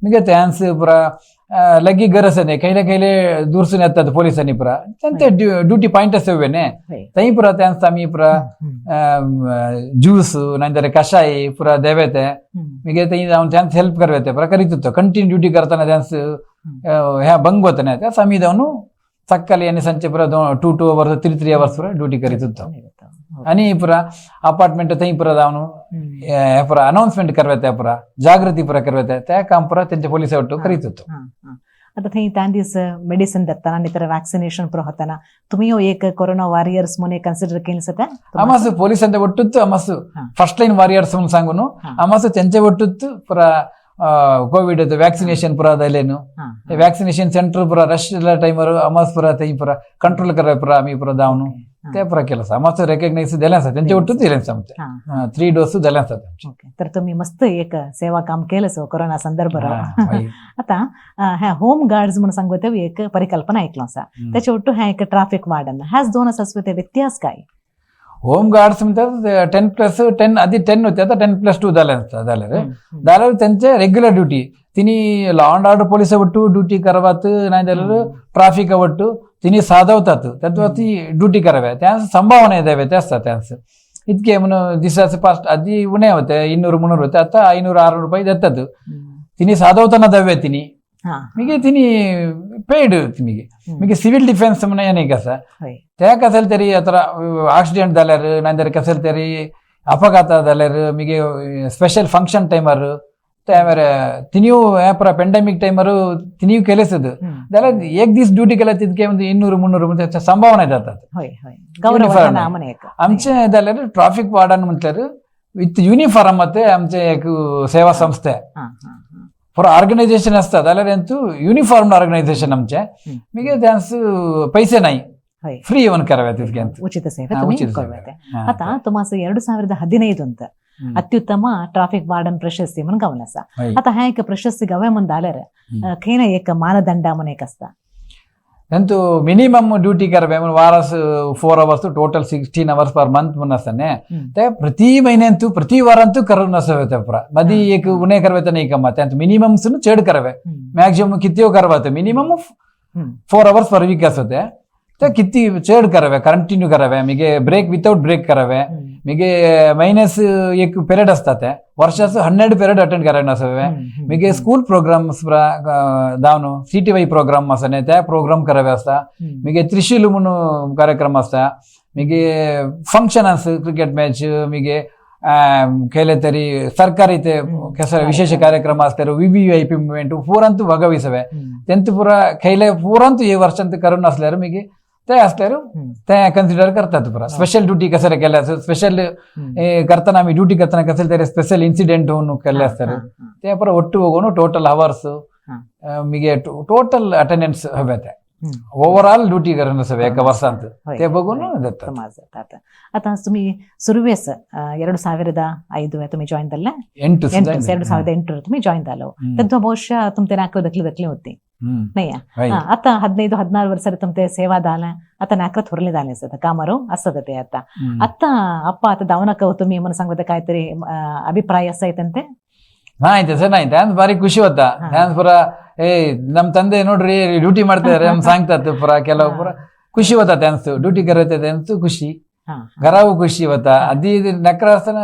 मीगे त्यांस पुरा लगी गरज न्ही, खयले खयले दूरसून येतात पोलिसांनी पुरा त्यांचे ड्युटी पॉइंट आसा न्ही थंय पुरा त्यांस आमी पुरा ज्यूस नाहीतर कषाय पुरा देवे ते मीगे थंय जावन त्यांस हेल्प करवे ते पुरा करीत होतो. कंटिन्यू ड्युटी करताना त्यांस ह्या भंग होता नाही, त्यास आम्ही जाऊन सकाळी आणि संचे पुरा 2-2 अवर्स 3-3 अवर्स पुरा ड्युटी करीत होतो. आणि पुरा अपार्टमेंट थंय पुरा जावन हे पुरा अनाउन्समेंट करवे ते पुरा जागृती पुरा करवे ते त्या काम पुरा त्यांच्या पोलिस ಒಟ್ಟು करीत होतो. आता थंय त्या दीस मेडिसिन देताना आनी तर वॅक्सिनेशन पुरो होताना तुम्ही एक कोरोना वॉरियर्स म्हणून कन्सिडर केलं सध्या? आमास पोलिसांच्या ಒಟ್ಟುತ್ತು आमास फर्स्ट लाईन वॉरियर्स म्हणून सांगून आमास त्यांच्या ಒಟ್ಟುತ್ತು पुरा कोविड वॅक्सिनेशन पुरा दिलेನು, वॅक्सिनेशन सेंटर पुरा रश टाइमर आमास पुरा थंय पुरा कंट्रोल करवे पुरा आम्ही पुरा जावन ते पुरा केलं आसा. आमास रेकग्नाइज दिलें आसा त्यांच्या ಒಟ್ಟು दिलें आसा आमचे 3 डोस दिलें आसा त्यांचे. ओके, तर तुम्ही मस्त एक सेवा काम केलं सो कोरोना संदर्भार. आता ह्या होम गार्ड्स म्हणून सांगू ते एक परिकल्पना ऐकलो आसा, त्याच्या ಒಟ್ಟು ह्या एक ट्राफिक वार्डन ह्याच दोन आसा ते व्यत्यास काय? होम गार्ड्स म्हणतात 10+10, आधी 10 होते आता 10+2 झाले जाल्यार जाल्यार त्यांचे रेग्युलर ड्युटी तिनी लॉ अँड ऑर्डर पोलीस ಒಟ್ಟು ड्युटी करवात नाही जाल्यार ट्राफिक ಒಟ್ಟು तिनी साधवतात त्यात ती ड्युटी करावे त्या संभावना द्यावे ते असतात त्यांचं इतके म्हणून दिसाचे पाच आधी उणे होते 200-300 होते, आता 500-600 रुपये देतात. तिनी साधवताना द्यावे तिनी मीगे तिनी पेड मीगे मीगे सिव्हिल डिफेन्स म्हणून एक आसा त्या कसेल तरी आता ऍक्सिडेंट जाल्यार नाजाल्यार कसेल तरी अपघात जाल्यार मीगे स्पेशल फंक्शन टायमार त्यावर तिनीय हे पुरा पेंडेमिक टायमार तिनीय केलेच जाल्यार एक दीस ड्युटी केल्यार तितके म्हणजे 200-300 म्हणजे संभावना जातात. हय हय, गौरव नामन एक. आमचे जाल्यार ट्राफिक वार्डन म्हटल्यार विथ युनिफॉर्म ते आमचे एक सेवा संस्था पुरा ऑर्गनायझेशन असता जाल्यार यांचं युनिफॉर्म ऑर्गनायझेशन आमचे मीगे त्यांस पैसे नाही, फ्री येऊन करावे तितके. ಉಚಿತ ಸೇವೆ तुम्ही कळवते. आता तुम्हाला 2015 ಅಂತ ಅತ್ಯುತ್ತಮ ಟ್ರಾಫಿಕ್ ವಾರ್ಡನ್ ಪ್ರಶಸ್ತಿ म्हणून गावला आसा. आता ह्या एक प्रशस्ती गावे म्हणून जाल्यार खंय ना एक मानदंड म्हणून एक आसता. त्यांचं मिनिमम ड्युटी करावे म्हणून वारास 4 hours total 16 hours per month म्हणून असताने ते प्रति महिन्यांतू प्रति वारांतू करून नसावे ते पुरा मधी एक उणे करवे नाही कमा त्यांचं मिनिमम सुन चढ करावे मॅक्झिमम किती करावे मिनिमम 4 अवर्स पर वीक असते ते किती चढ करावे कंटिन्यू करावे मीगे ब्रेक विथआउट ब्रेक करावे मीगे मೈನಸ್ एक पिरियड असतात वर्षाचं 12 पिरियड अटेंड करावे नसावे मीगे स्कूल प्रोग्राम्स दावन CTY programme आसा त्या प्रोग्राम करावे असता मीगे त्रिशूल म्हणून कार्यक्रम असता मीगे फंक्शन आस क्रिकेट मॅच मीगे केले तरी सरकारी ते विशेष कार्यक्रम असतात VVIP movement पूरांतू भागविसवे तेंत पुरा खैले पूरांतू ಈ ವರ್ಷ ಅಂತ ಕರೋನಾ असल्यार मीगे ते आसल्यार ते कन्सिडर करतात पुरा. स्पेशल ड्युटी कसले केले आसत, स्पेशल करताना आमी ड्युटी करताना कसले तरी स्पेशल इन्सिडेंट होऊन केल्ले आसतात, ते पुरा ಒಟ್ಟು ಹೋಗೋನು ಟೋಟಲ್ ಅವರ್ಸ್ ಮಿಗೆ ಟೋಟಲ್ ಅಟೆಂಡೆನ್ಸ್ हवे ते ओव्हरऑल ड्युटी करून सगळे एका वर्सांत ते बघून देतात. आता आता तुम्ही सुरवेस 2005 तुम्ही जॉईन झाले. ಎಂಟು. ಎಂಟು, 2008 तुम्ही जॉईन झालो. तेव्हा ಬಹುಶಃ तुमते नाक दखली दखली होती नाही? आता 15-16 ವರ್ಷ तुमते ಸೇವಾ ದಾಲ आता नाकरत थोरले झाले असत कामारो असत ते आता. आता ಅಪ್ಪ आता दावनಕ तुम्ही म्हणून सांगता काहीतरी अभिप्राय असायतंते? नाही, तसं नाही. त्यांच ಭಾರಿ ಖುಷಿ होता. त्यांच ಪುರ ಏ ನಮ್ ತಂದೆ ನೋಡ್ರಿ ಡ್ಯೂಟಿ ಮಾಡ್ತಿದಾರೆ ಅಂತ सांगतात ಪುರ. ಕೆಲವು ಪುರ ಖುಷಿ होता त्यांचं. ड्युटी करत त्यांचं ಖುಷಿ, घराव ಖುಷಿ होता. आधी नकरा असताना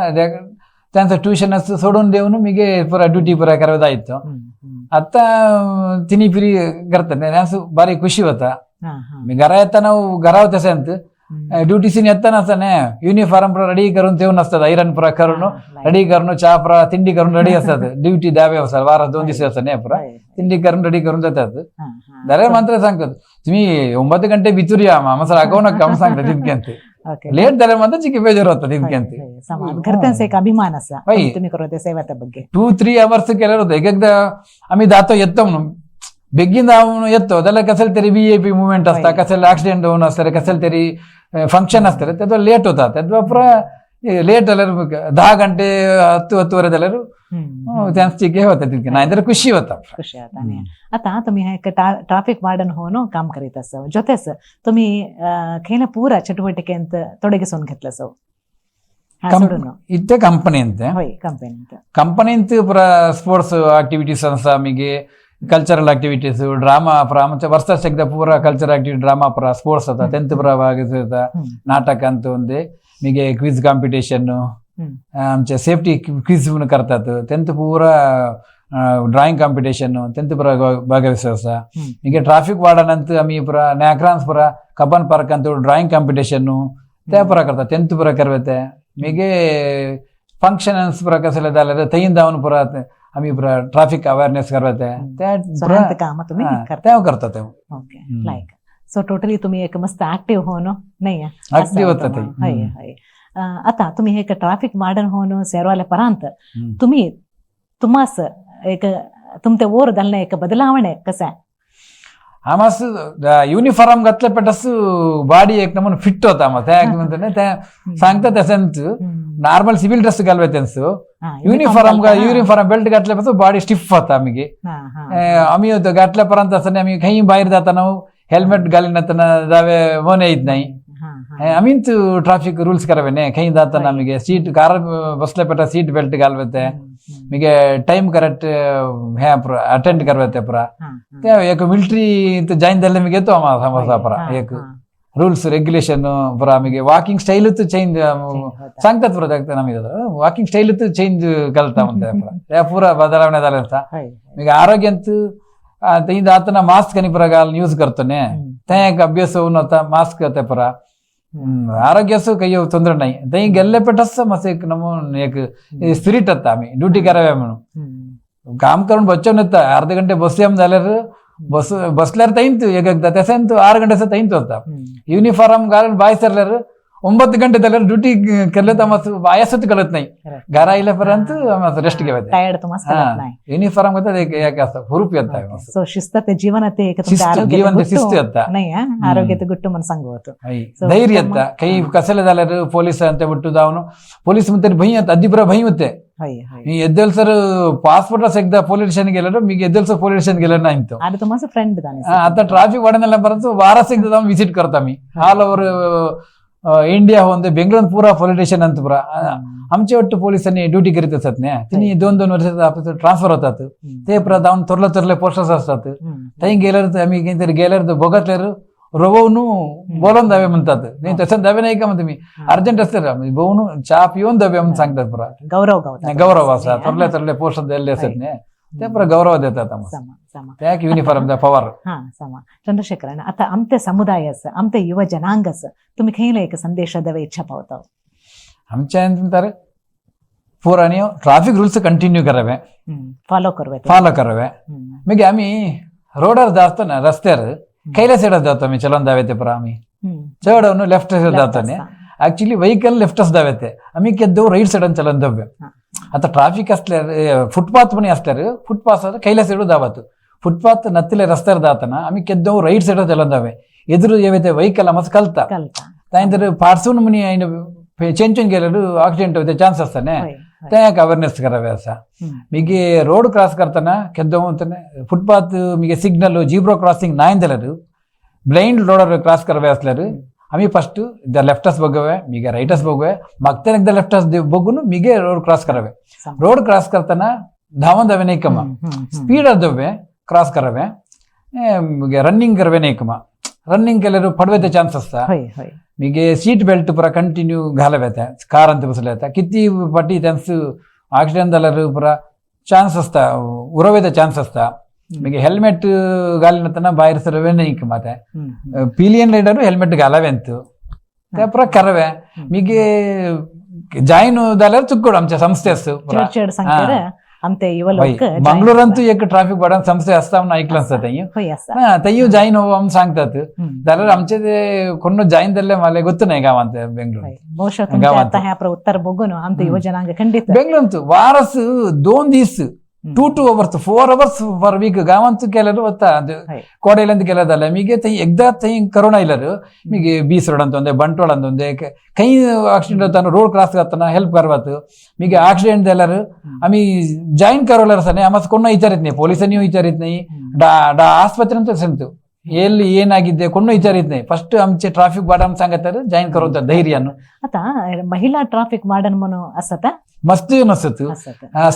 त्यांचं ट्युशन असं सोडून देऊन मी पुरा ड्युटी पुरा करावं जायचो. आता तिन्ही फिरी करतात, त्यांचं भारी ಖುಷಿ होता. मी घरा येताना घराव तसं ಅಂತ ड्युटीसीन येताना असताना युनिफॉर्म पुरा रेडी करून ठेवून असतात, आयरन पुरा करून रेडी करून, चहा पुरा तिंडी करून रेडी असतात. ड्युटी द्यावे असतात वारा 2 दिवस असतात नाही, पुरा तिंडी करून रेडी करून जातात. दरे मात्र सांगतात तुम्ही 9 ಗಂಟೆ भितूर या, आम्हाला रागवू नका म्हणून सांगतात इतक्यांत. लेट झाले मात्र चिकी बेजार होतात इतक्यांत. घरच्यांचा एक अभिमान असा तुम्ही करत सेवा ಬಗ್ಗೆ. 2-3 ಅವರ್ಸ್ केल्यावर होतं. एक एकदा आम्ही जातो येतो म्हणून बेगीन जाऊन येतो, त्याला कसेल तरी व्हीआयपी मुवमेंट असता, कसेल ऍक्सिडेंट होऊन असतं, कसेल तरी फंक्शन असतं, त्याचा लेट होता. त्यात पुरा लेट झाल्यावर 10 ಗಂಟೆ 10, 10:30 झाल्यावर त्यांचं चिके होता तितके, नाहीतर ಖುಷಿ होता. ಖುಷಿ ಆತ. आता तुम्ही एक ट्राफिक वार्डन होऊन काम करीत असो, ಜೊತೆಸ್ तुम्ही खेळ ಪೂರ ಚಟುವಟಿಕೆ ಅಂತ ತೊಡಗಿಸೋನ್ घेतलं सो सोडून इथे कंपनी ಅಂತ होय, कंपनी ಅಂತ. ಕಂಪನಿ ಪುರ ಸ್ಪೋರ್ಟ್ಸ್ ಆಕ್ಟಿವಿಟೀಸ್ ಅನ್ಸ, ಆಮಿಗೆ ಕಲ್ಚರಲ್ ಆಕ್ಟಿವಿಟೀಸ್, ಡ್ರಾಮಾ ಪುರ. ಆಮಚೆ ವರ್ಷ ತೆಗ್ದ ಪೂರ ಕಲ್ಚರಲ್ ಆಕ್ಟಿವಿಟಿ, ಡ್ರಾಮಾ ಪುರ, ಸ್ಪೋರ್ಟ್ಸ್ ಅದ ಟೆಂತ್ ಪುರ ಭಾಗಿಸುತ್ತ ನಾಟಕ ಅಂತ ಒಂದೇ, ಮಿಗೆ ಕ್ವಿಜ್ ಕಾಂಪಿಟೇಷನ್, आमचे सेफ्टी क्विज म्हणून करतात, तेंत ಪೂರ ಡ್ರಾಯಿಂಗ್ ಕಾಂಪಿಟೇಷನ್ ತೆಂತ್ ಪುರ ಭಾಗವಹಿಸ. ಈಗ ಟ್ರಾಫಿಕ್ ವಾರ್ಡನ್ ಅಂತ आम्ही ಪುರ ನ್ಯಾಕ್ರಾನ್ಸ್ ಪುರ ಕಬ್ಬನ್ ಪಾರ್ಕ್ ಅಂತ ಡ್ರಾಯಿಂಗ್ ಕಾಂಪಿಟೇಷನ್ ते ಪುರ करतात, तेंत ಪುರ करवते. ಮಿಗೆ ಫಂಕ್ಷನ್ ಪುರ कसले जाल्यार थंय जावन ಪುರ आम्ही ಪುರ ट्राफिक अवेअरनेस करवते ते सो काम तुम्ही ते करतात. ओके, लाईक सो टोटली तुम्ही एक मस्त ऍक्टिव्ह होऊन नाही? ऍक्टिव्ह होता ते. हय हय. आता तुम्ही एक ट्राफिक वार्डन होऊन सेरवाले परांत तुम्ही तुम्हास एक तुमते ओर दलने एक बदलावणे कसं? आमास युनिफॉर्म घातले पेटस बॉडी एक नमून फिट होता. आम्हा त्या म्हणते त्या सांगतात तसंच नॉर्मल सिव्हिल ड्रेस घालवे त्यांचं युनिफॉर्म, युनिफॉर्म बेल्ट घातल्यापासून बॉडी स्टिफ होता. आम्ही आम्ही होतो घातल्यापर्यंत असं आम्ही काही बाहेर जाताना हेल्मेट घालिनातना जावे मन येत नाही. आम्हीच ट्राफिक रूल्स करावे नाही, काही जाताना आम्ही सीट कार बसल्या पेटा सीट बेल्ट घालवते, ಮಿಗೆ ಟೈಮ್ ಕರೆಕ್ಟ್ हे अटेंड करवते पुरा. ते एक मिलिटरी ಜಾಯಿನ್ झाले ಮಿಗೆ येतो आम्हाला समजता पुरा एक ರೂಲ್ಸ್ ರೆಗ್ಯುಲೇಷನ್ ಪುರ. ಆಮಿಗೆ ವಾಕಿಂಗ್ ಸ್ಟೈಲ್ ಚೇಂಜ್ सांगतात पुरा ನಮಗೆ, ವಾಕಿಂಗ್ ಸ್ಟೈಲ್ ಚೇಂज ಕಲ್ತಾ म्हणते ಪುರ. ते ಪೂರ ಬದಲಾವಣೆ झाले ಅಂತ. ಮಿಗೆ ಆರೋಗ್ಯ ಅಂತೂ थंय जातना मास्क आनी पुरा घालून यूज करतो न्ही, ते एक अभ्यास होऊन होता मास्क ते पुरा. आरोग्याचं काही ತೊಂದರೆ नाही. थंय गेल्ले पेटस मस्त एक नमून एक स्पिरिट येता. आमी ड्युटी करावे म्हणून काम करून बच्चो येता. अर्ध गंटे बसया जाल्यार बस बसल्यार थंयच एक एकदा तशेंच 6 गंटे थंयच वता. युनिफॉर्म घालून भायर सरल्यार 9 गंटे जाल्यार ड्युटी केल्ले तर मस्त आयासच कळत नाही. घरा इल्यापर्यंत रेस्ट घेवते. टायर्ड तुम्हाला नाही. युनिफॉर्म घेतात एक एक असं हुरूप येता. ಸೊ ಶಿಸ್ತತೆ ಜೀವನತೆ एक शिस्त, जीवन शिस्त येता. नाही आरोग्यते गुट्टू म्हणून सांगू. धैर्य येता. काही कसले जाल्यार पोलीस ಅಂತ ಬಿಟ್ಟು जावन पोलीस म्हणते भंय येता, अद्दी भंय होते. मी एद्देल सर पासपोर्ट एकदा पोलीस स्टेशन गेलो, मी एद्देल सर पोलीस स्टेशन गेलो नाही तो. आणि तुम्हाला फ्रेंड जाणे. आता ट्राफिक वाढण्याला परत वारास एकदा जाऊन विजिट करता मी ऑल ओव्हर इंडिया होऊन बेंगळूर पुरा पोलीस स्टेशन ಅಂತ ಪುरा. आमचे ಒಟ್ಟು पोलिसांनी ड्युटी करीत असत न्ही, तिने 2-2 वर्ष ट्रान्सफर होतात, ते पुरा जाऊन थोरले थोरले पोस्टर्स असतात. थंय गेल्यार आम्ही खंय गेल्यार बघतल्यार रोवून बोलवून दावे म्हणतात नाही, तसं दावे नाही का म्हणते मी अर्जंट असते बोवून चहा पिऊन दावे म्हणून सांगतात पुरा. गौरव. गौरव असा थोरले थोरले पोस्ट दिल्ले असत न्ही, ते पुरा गौरव देतात. त्याक युनिफॉर्म पवार. हा समा चंद्रशेखरन, आता आमच्या समुदायाचं आमच्या युव जनांगाचं तुम्ही खंयला एक संदेश द्यावे इच्छा पावता? आमच्या म्हणतात पूरा ट्राफिक रूल्स कंटिन्यू करावे, फॉलो करावे, फॉलो करावे. मागीर आमी रोडार जातना रस्त्यार खयल्या सायडान जातो आमी चलोन दावे ते पुरा आमी चड लेफ्ट सायड धांवता. ऍक्च्युली व्हेकल लेफ्टच धांवते, आमी केद्दो राईट सायडान चलोवन धांवे. आता ट्राफिक असल्यार फुटपाथ पण असल्यार फुटपाथ कैला सायडू धांवत, फुटपाथ नತ್ತಿले रस्त्यार धांवतना आमी केद्दो रೈಟ್ ಸೈಡ್ चलोवन धांवे. ಎದುರು ಏವೈತೆ ವೆಹಿಕಲ್ ಮಸ್ತ್ ಕಲ್ತಾ ತಾಯಿಂದ್ರೆ ಪಾರ್ಸೂನ್ ಮುನಿ అయిన చెంచుని गेल्यार ಆಕ್ಸಿಡೆಂಟ್ होते चान्स असताने, ते एक अवेअरनेस करावे असा. मिगे रोड क्रॉस करताना केद्दो फुटपाथ मिगे सिग्नल जीब्रो क्रॉसिंग नाय जाल्यार ब्लाइंड रोडार क्रॉस करावे असल्यार आम्ही फस्ट the लेफ्टस बघावे, मिगे राईटस बघावे, मागच्यान एकदा लेफ्टस बघून मिगे रोड क्रॉस करावे. रोड क्रॉस करताना धांवन धावे नाही कमा, स्पीड अर्धवे क्रॉस करावे, रनिंग करावे नाही कमा. रनिंग केल्यार पडवेचे चान्स असता. मिगे सीट बेल्ट पुरा कंटिन्यू घालवे, कार ಅಂತ बसले किती पटी त्यांचं ऍक्सिडेंट जाल्यार पुरा चान्स असता, उरवेचा चान्स असता. मिगे हेल्मेट घालिनतना भायर सरवे नाही कमा. ते पिलियन रायडर हेल्मेट घालावेंत ते पुरा करावे. मिगे ಜಾಯಿನ್ जाल्यार चुकड आमच्या संस्थे आसता. चड चड सांगतर आमते युवा लोक. मंगळूरांतू एक ट्राफिक वार्डन संस्थे आसता म्हणून ऐकलं आसता थंय. हय आसा. थंय जाईन हो म्हणून सांगतात जाल्यार आमचे ते कोण जाईन जाल्ले मला ಗೊತ್ತು नाही गावांत बेंगळूर. ಬಹುಶಃ तुमच्या आता ह्या उत्तर बघून आमचे युवजनांग खंडित. बेंगळूर वारस 2 दीस 2 hours 4 hours per week गावांत केल्यार वता. ಕೋಡೆಲಂತ केल्यार जाल्यार मिगे थंय एकदा थंय करोना आयल्यार मिगे बीस रोड ಅಂತ ಒಂದೆ, ಬಂಟ್ವಾಳ ಅಂತ ಒಂದೆ ಕೈ ಆಕ್ಸಿಡೆಂಟ್ जाताना रोड क्रॉस करताना हेल्प करवात. मिगे ಆಕ್ಸಿಡೆಂಟ್ जाल्यार आमी ಜಾಯಿನ್ करवल्यार आसा आमकां कोण विचारित नाही, पोलिसांनी विचारित नाही, डा डा ಆಸ್ಪತ್ರೆ ಅಂತ ಎಲ್ಲಿ ಏನಾಗಿದೆ कोण विचारित नाही. फस्ट आमचे ट्राफिक वार्डन सांगतात ಜಾಯಿನ್ करून धैर्यान. आता महिला ट्राफिक वार्डन म्हणून असता? मस्त नसत,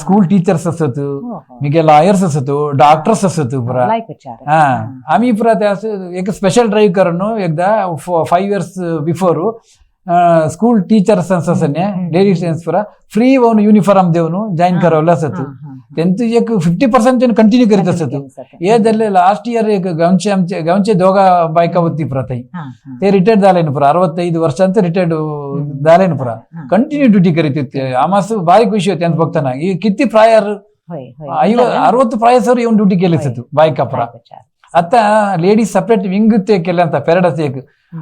स्कूल टीचर्स असत, मिगे लॉयर्स असत, डॉक्टर्स असत पुरा. हा आम्ही पुरा त्या एक स्पेशल ड्राईव्ह करून एकदा 5 years before school teachers असने लेडीज पुरा फ्री होऊन युनिफॉर्म देऊन जॉईन करवलं असत. त्यांचं एक 50% कंटिन्यू करीत असत. हे जाल्ले लास्ट इयर एक गावचे आमचे गावचे दोघा बायका होती पुरा थंय, ते रिटायर्ड झाले पुरा, 65 वर्षांत रिटायर्ड झाले पुरा, कंटिन्यू ड्युटी करीत होते. आम्हाला भारी खुशी होती त्यांचं बघताना किती प्रायर 60 प्रायसवर येऊन ड्युटी केली असत बायका पुरा. आता लेडीज सपरेट विंग केले ಅಂತ ಪೆರೇಡ್ एक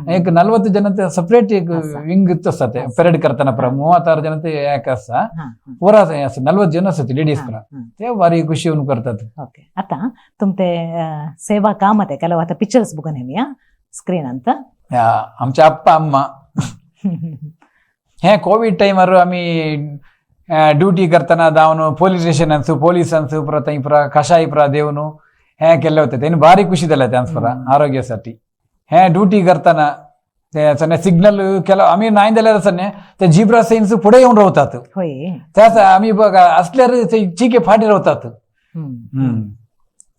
एक 40 ಜನ ಸಪರೇಟ್ एक ವಿಂಗ್ असते ಪೆರೇಡ್ करताना ಪುರ 36 ಜನ एक असा पुरा 40 जण असते लेडीज पुरा, ते भारी खुशी होऊन करतात. ओके, आता तुमते सेवा काम आहे ಕೆಲವು आता पिक्चर्स बघून येऊया स्क्रीन ಅಂತ. आमच्या अप्पा अम्मा हे कोविड टाइमर आम्ही ड्युटी करताना धावन पोलीस स्टेशन अನ್ಸು ಪೊಲೀಸ್ ಅನ್ಸು ಪುರ थंय पुरा कषाय पुरा देवन हे केले होते. त्यांनी भारी खुशी दिला त्यांस पुरा आरोग्यासाठी. हे ड्युटी करताना ते सन्ने सिग्नल केलं आम्ही नाही जाल्यार सन्ने ते झिब्रा सायन्स पुढे येऊन रावतात. त्याच आम्ही बघा असल्यार ते चिके फाटी रावतात.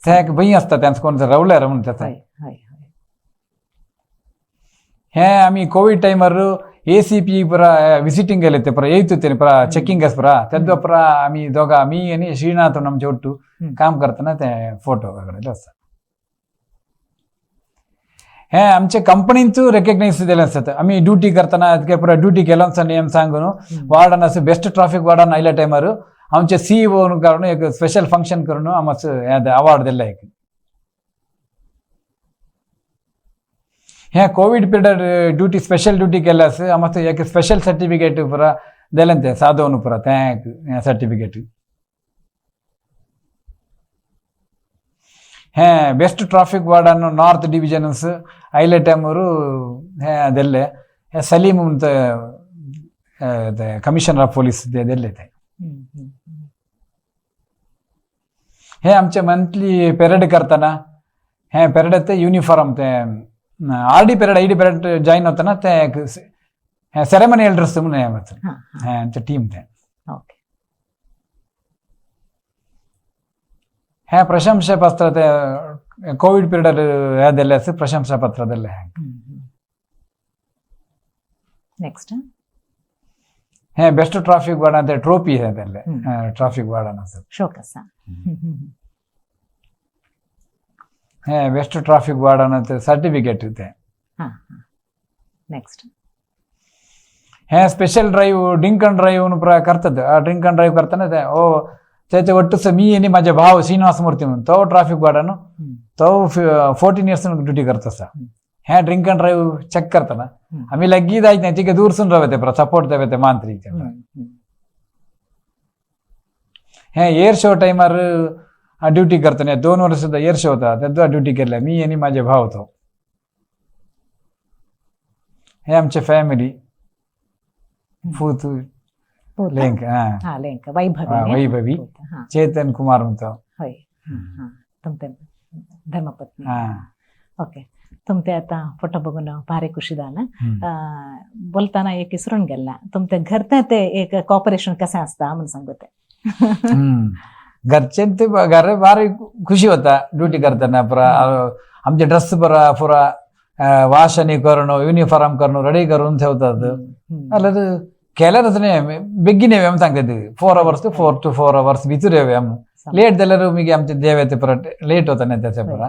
ते एक भंय असता त्यांचं कोण रावल्यार म्हणून त्याचा. हे आम्ही कोविड टाइमर ए सी पी पुरा विಸಿಟಿಂಗ್ गेले ते पुरा येत होते पुरा चेकिंग पुरा तेद्वा पुरा आम्ही दोघा मी आणि श्रीनाथ आमचे ಒಟ್ಟು काम करताना ते फोटो काढलेले असतात. हे आमचे कंपनींतू रेकग्नाइज दिले असतात. आम्ही ड्युटी करताना ಅದಕ್ಕೆ ಪುरा ड्युटी केलं आमचा नेम सांगून वार्डन असं बेस्ट ट्राफिक वार्डन आयल्या टायमार आमचे सीईओ करून एक स्पेशल फंक्शन करून आमचं अवॉर्ड दिला एक. हे Covid period duty special duty केले असं आमचं एक स्पेशल सर्टिफिकेट पुरा दिलें ते साधोवन पुरा ते सर्टिफिकेट. हे best traffic warden north divisions आयले टायमार हे दिल्ले हे सलीम म्हणत कमिशनर ऑफ पोलीस दिल्ले ते. हे आमचे मंथली पॅरेड करताना हे पॅरेड ते युनिफॉर्म ते R D parade I D parade join होताना ते हे सेरेमनियल ड्रेस म्हणून हे आमचे टीम ते. हे प्रशंसा पत्र ते कोविड पिरियड हे दिले असं प्रशंसा पत्र दिले. नेक्स्ट. हे बेस्ट ट्राफिक वार्डन ते ट्रॉफी हे दिले ट्राफिक वार्डन असं. शोक असा. हे बेस्ट ट्राफिक वार्डन ते सर्टिफिकेट ते. नेक्स्ट. हे special drive drink and drive पुरा करतात. ड्रिंक अँड ड्राईव्ह करताना ते ओ त्याचे ಒಟ್ಟು मी आणि माझे भाव श्रीनिवास मूर्ती म्हणून तो ट्राफिक वार्डन तो 14 इयर्स ड्युटी करत असा. हे ड्रिंक अँड ड्राईव्ह चेक करताना आम्ही लगीच जायत नाही, तिका दूरसून रावते परत सपोर्ट देवे मांत्रिक. हे एअर शो टायमार ड्युटी करताना 2 वर्ष सुद्धा एअर शो होता, तेन्ना ड्युटी केल्या मी आणि माझे भाव होतो. हे आमचे फॅमिली पूत पूत? लेंक हा. हा, लेंक वैभवी. हा, वैभवी. पूत, हा. चेतन कुमार म्हणतो. होय, हा, तुमते धर्मपत्नी. हा. ओके, तुमते आता फोटो बघून भारी खुशी झालं. हम्म. बोलताना एक इसरून गेला, तुमच्या घरते ते एक कॉपरेशन कसं असता म्हणून सांगते. हम्म. घरचे ते घर भारी खुशी होता ड्युटी करताना. पुरा आमचे ड्रेस बरा पुरा वाश आणि करणं, युनिफॉर्म करणं, रेडी करून ठेवतात. आल्यार केल्यारच न्ही, बेगीन येवया म्हणून सांगतात. 4 hours to 4 to 4 hours भितर येवया म्हणून. लेट जाल्यार मागीर आमचे देव येते परत लेट वता न्ही, त्याच्या पुरा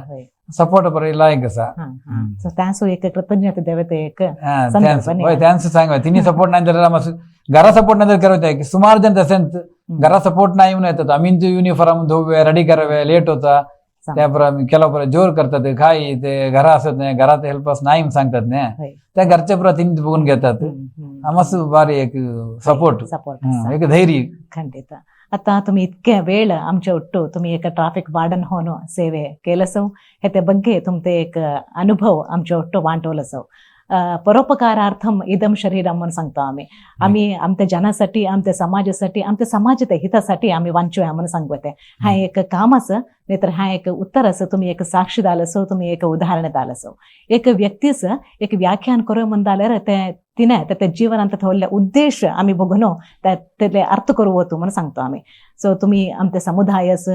सपोर्ट बरो लायक आसा. सो त्यासो एक कृतज्ञता देवते एक संदर्भ न्ही. हय, त्यांचं सांग, तिने सपोर्ट नाही जाल्यार मातसो घरा सपोर्ट नाही जाल्यार करत सुमार जण तशेंच घरा सपोर्ट नाही म्हणून येतात. आमी युनिफॉर्म धुवे, रेडी करावे, लेट होता. त्या बरोबर आमी केला बरोबर जोर करतात, काय ते घरा असत नाही, घरात हेल्प नाही म्हणून सांगतात न्ही. त्या घरच्या पुरा तिने बघून घेतात. मातसो बारी एक सपोर्ट. सपोर्ट. एक धैर्य. ಖಂಡಿತ. आता तुम्ही इतक्या वेळ आमच्या ಒಟ್ಟು तुम्ही एक ट्राफिक वार्डन होऊन सेवे केलसव, हेते ಬಗ್ಗೆ तुमते एक अनुभव आमच्या ಒಟ್ಟು वांटवलसव. परोपकारार्थम इदम शरीरम म्हणून सांगतो आम्ही. आम्ही आमच्या जनासाठी, आमच्या समाजासाठी, आमच्या समाजाच्या हितासाठी आम्ही वांचूया म्हणून सांगते. हा एक काम असं नाहीतर हा एक उत्तर असं, तुम्ही एक साक्षी दालसो, तुम्ही एक उदाहरण दालसो. एक व्यक्तीच एक व्याख्यान करू म्हणल्यार ते तिने त्या जीवनांत थोडले उद्देश आम्ही बघून त्यातले अर्थ करू होतो म्हणून सांगतो आम्ही. सो तुम्ही आमच्या समुदायास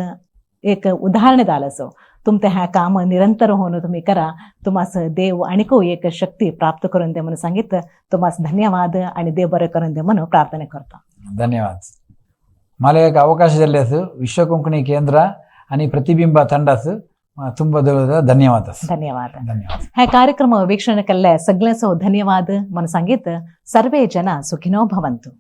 एक उदाहरण दालसो. तुमचे ह्या काम निरंतर होऊन तुम्ही करा. तुम्हास देव आणिको एक शक्ती प्राप्त करून दे म्हणून सांगितलं. तुम्हास धन्यवाद आणि देव बरं करून दे म्हणून प्रार्थना करतो. धन्यवाद. मला एक अवकाश दिल्यास विश्व कोंकणी केंद्र आणि प्रतिबिंब ತಂಡಸ್ ತುಂಬ धन्यवाद. धन्यवाद. धन्यवाद. ह्या कार्यक्रम वीक्षण केल्ले सगळ्यांचो धन्यवाद म्हणून सांगित सर्वे जन सुखिनो भवन्तु.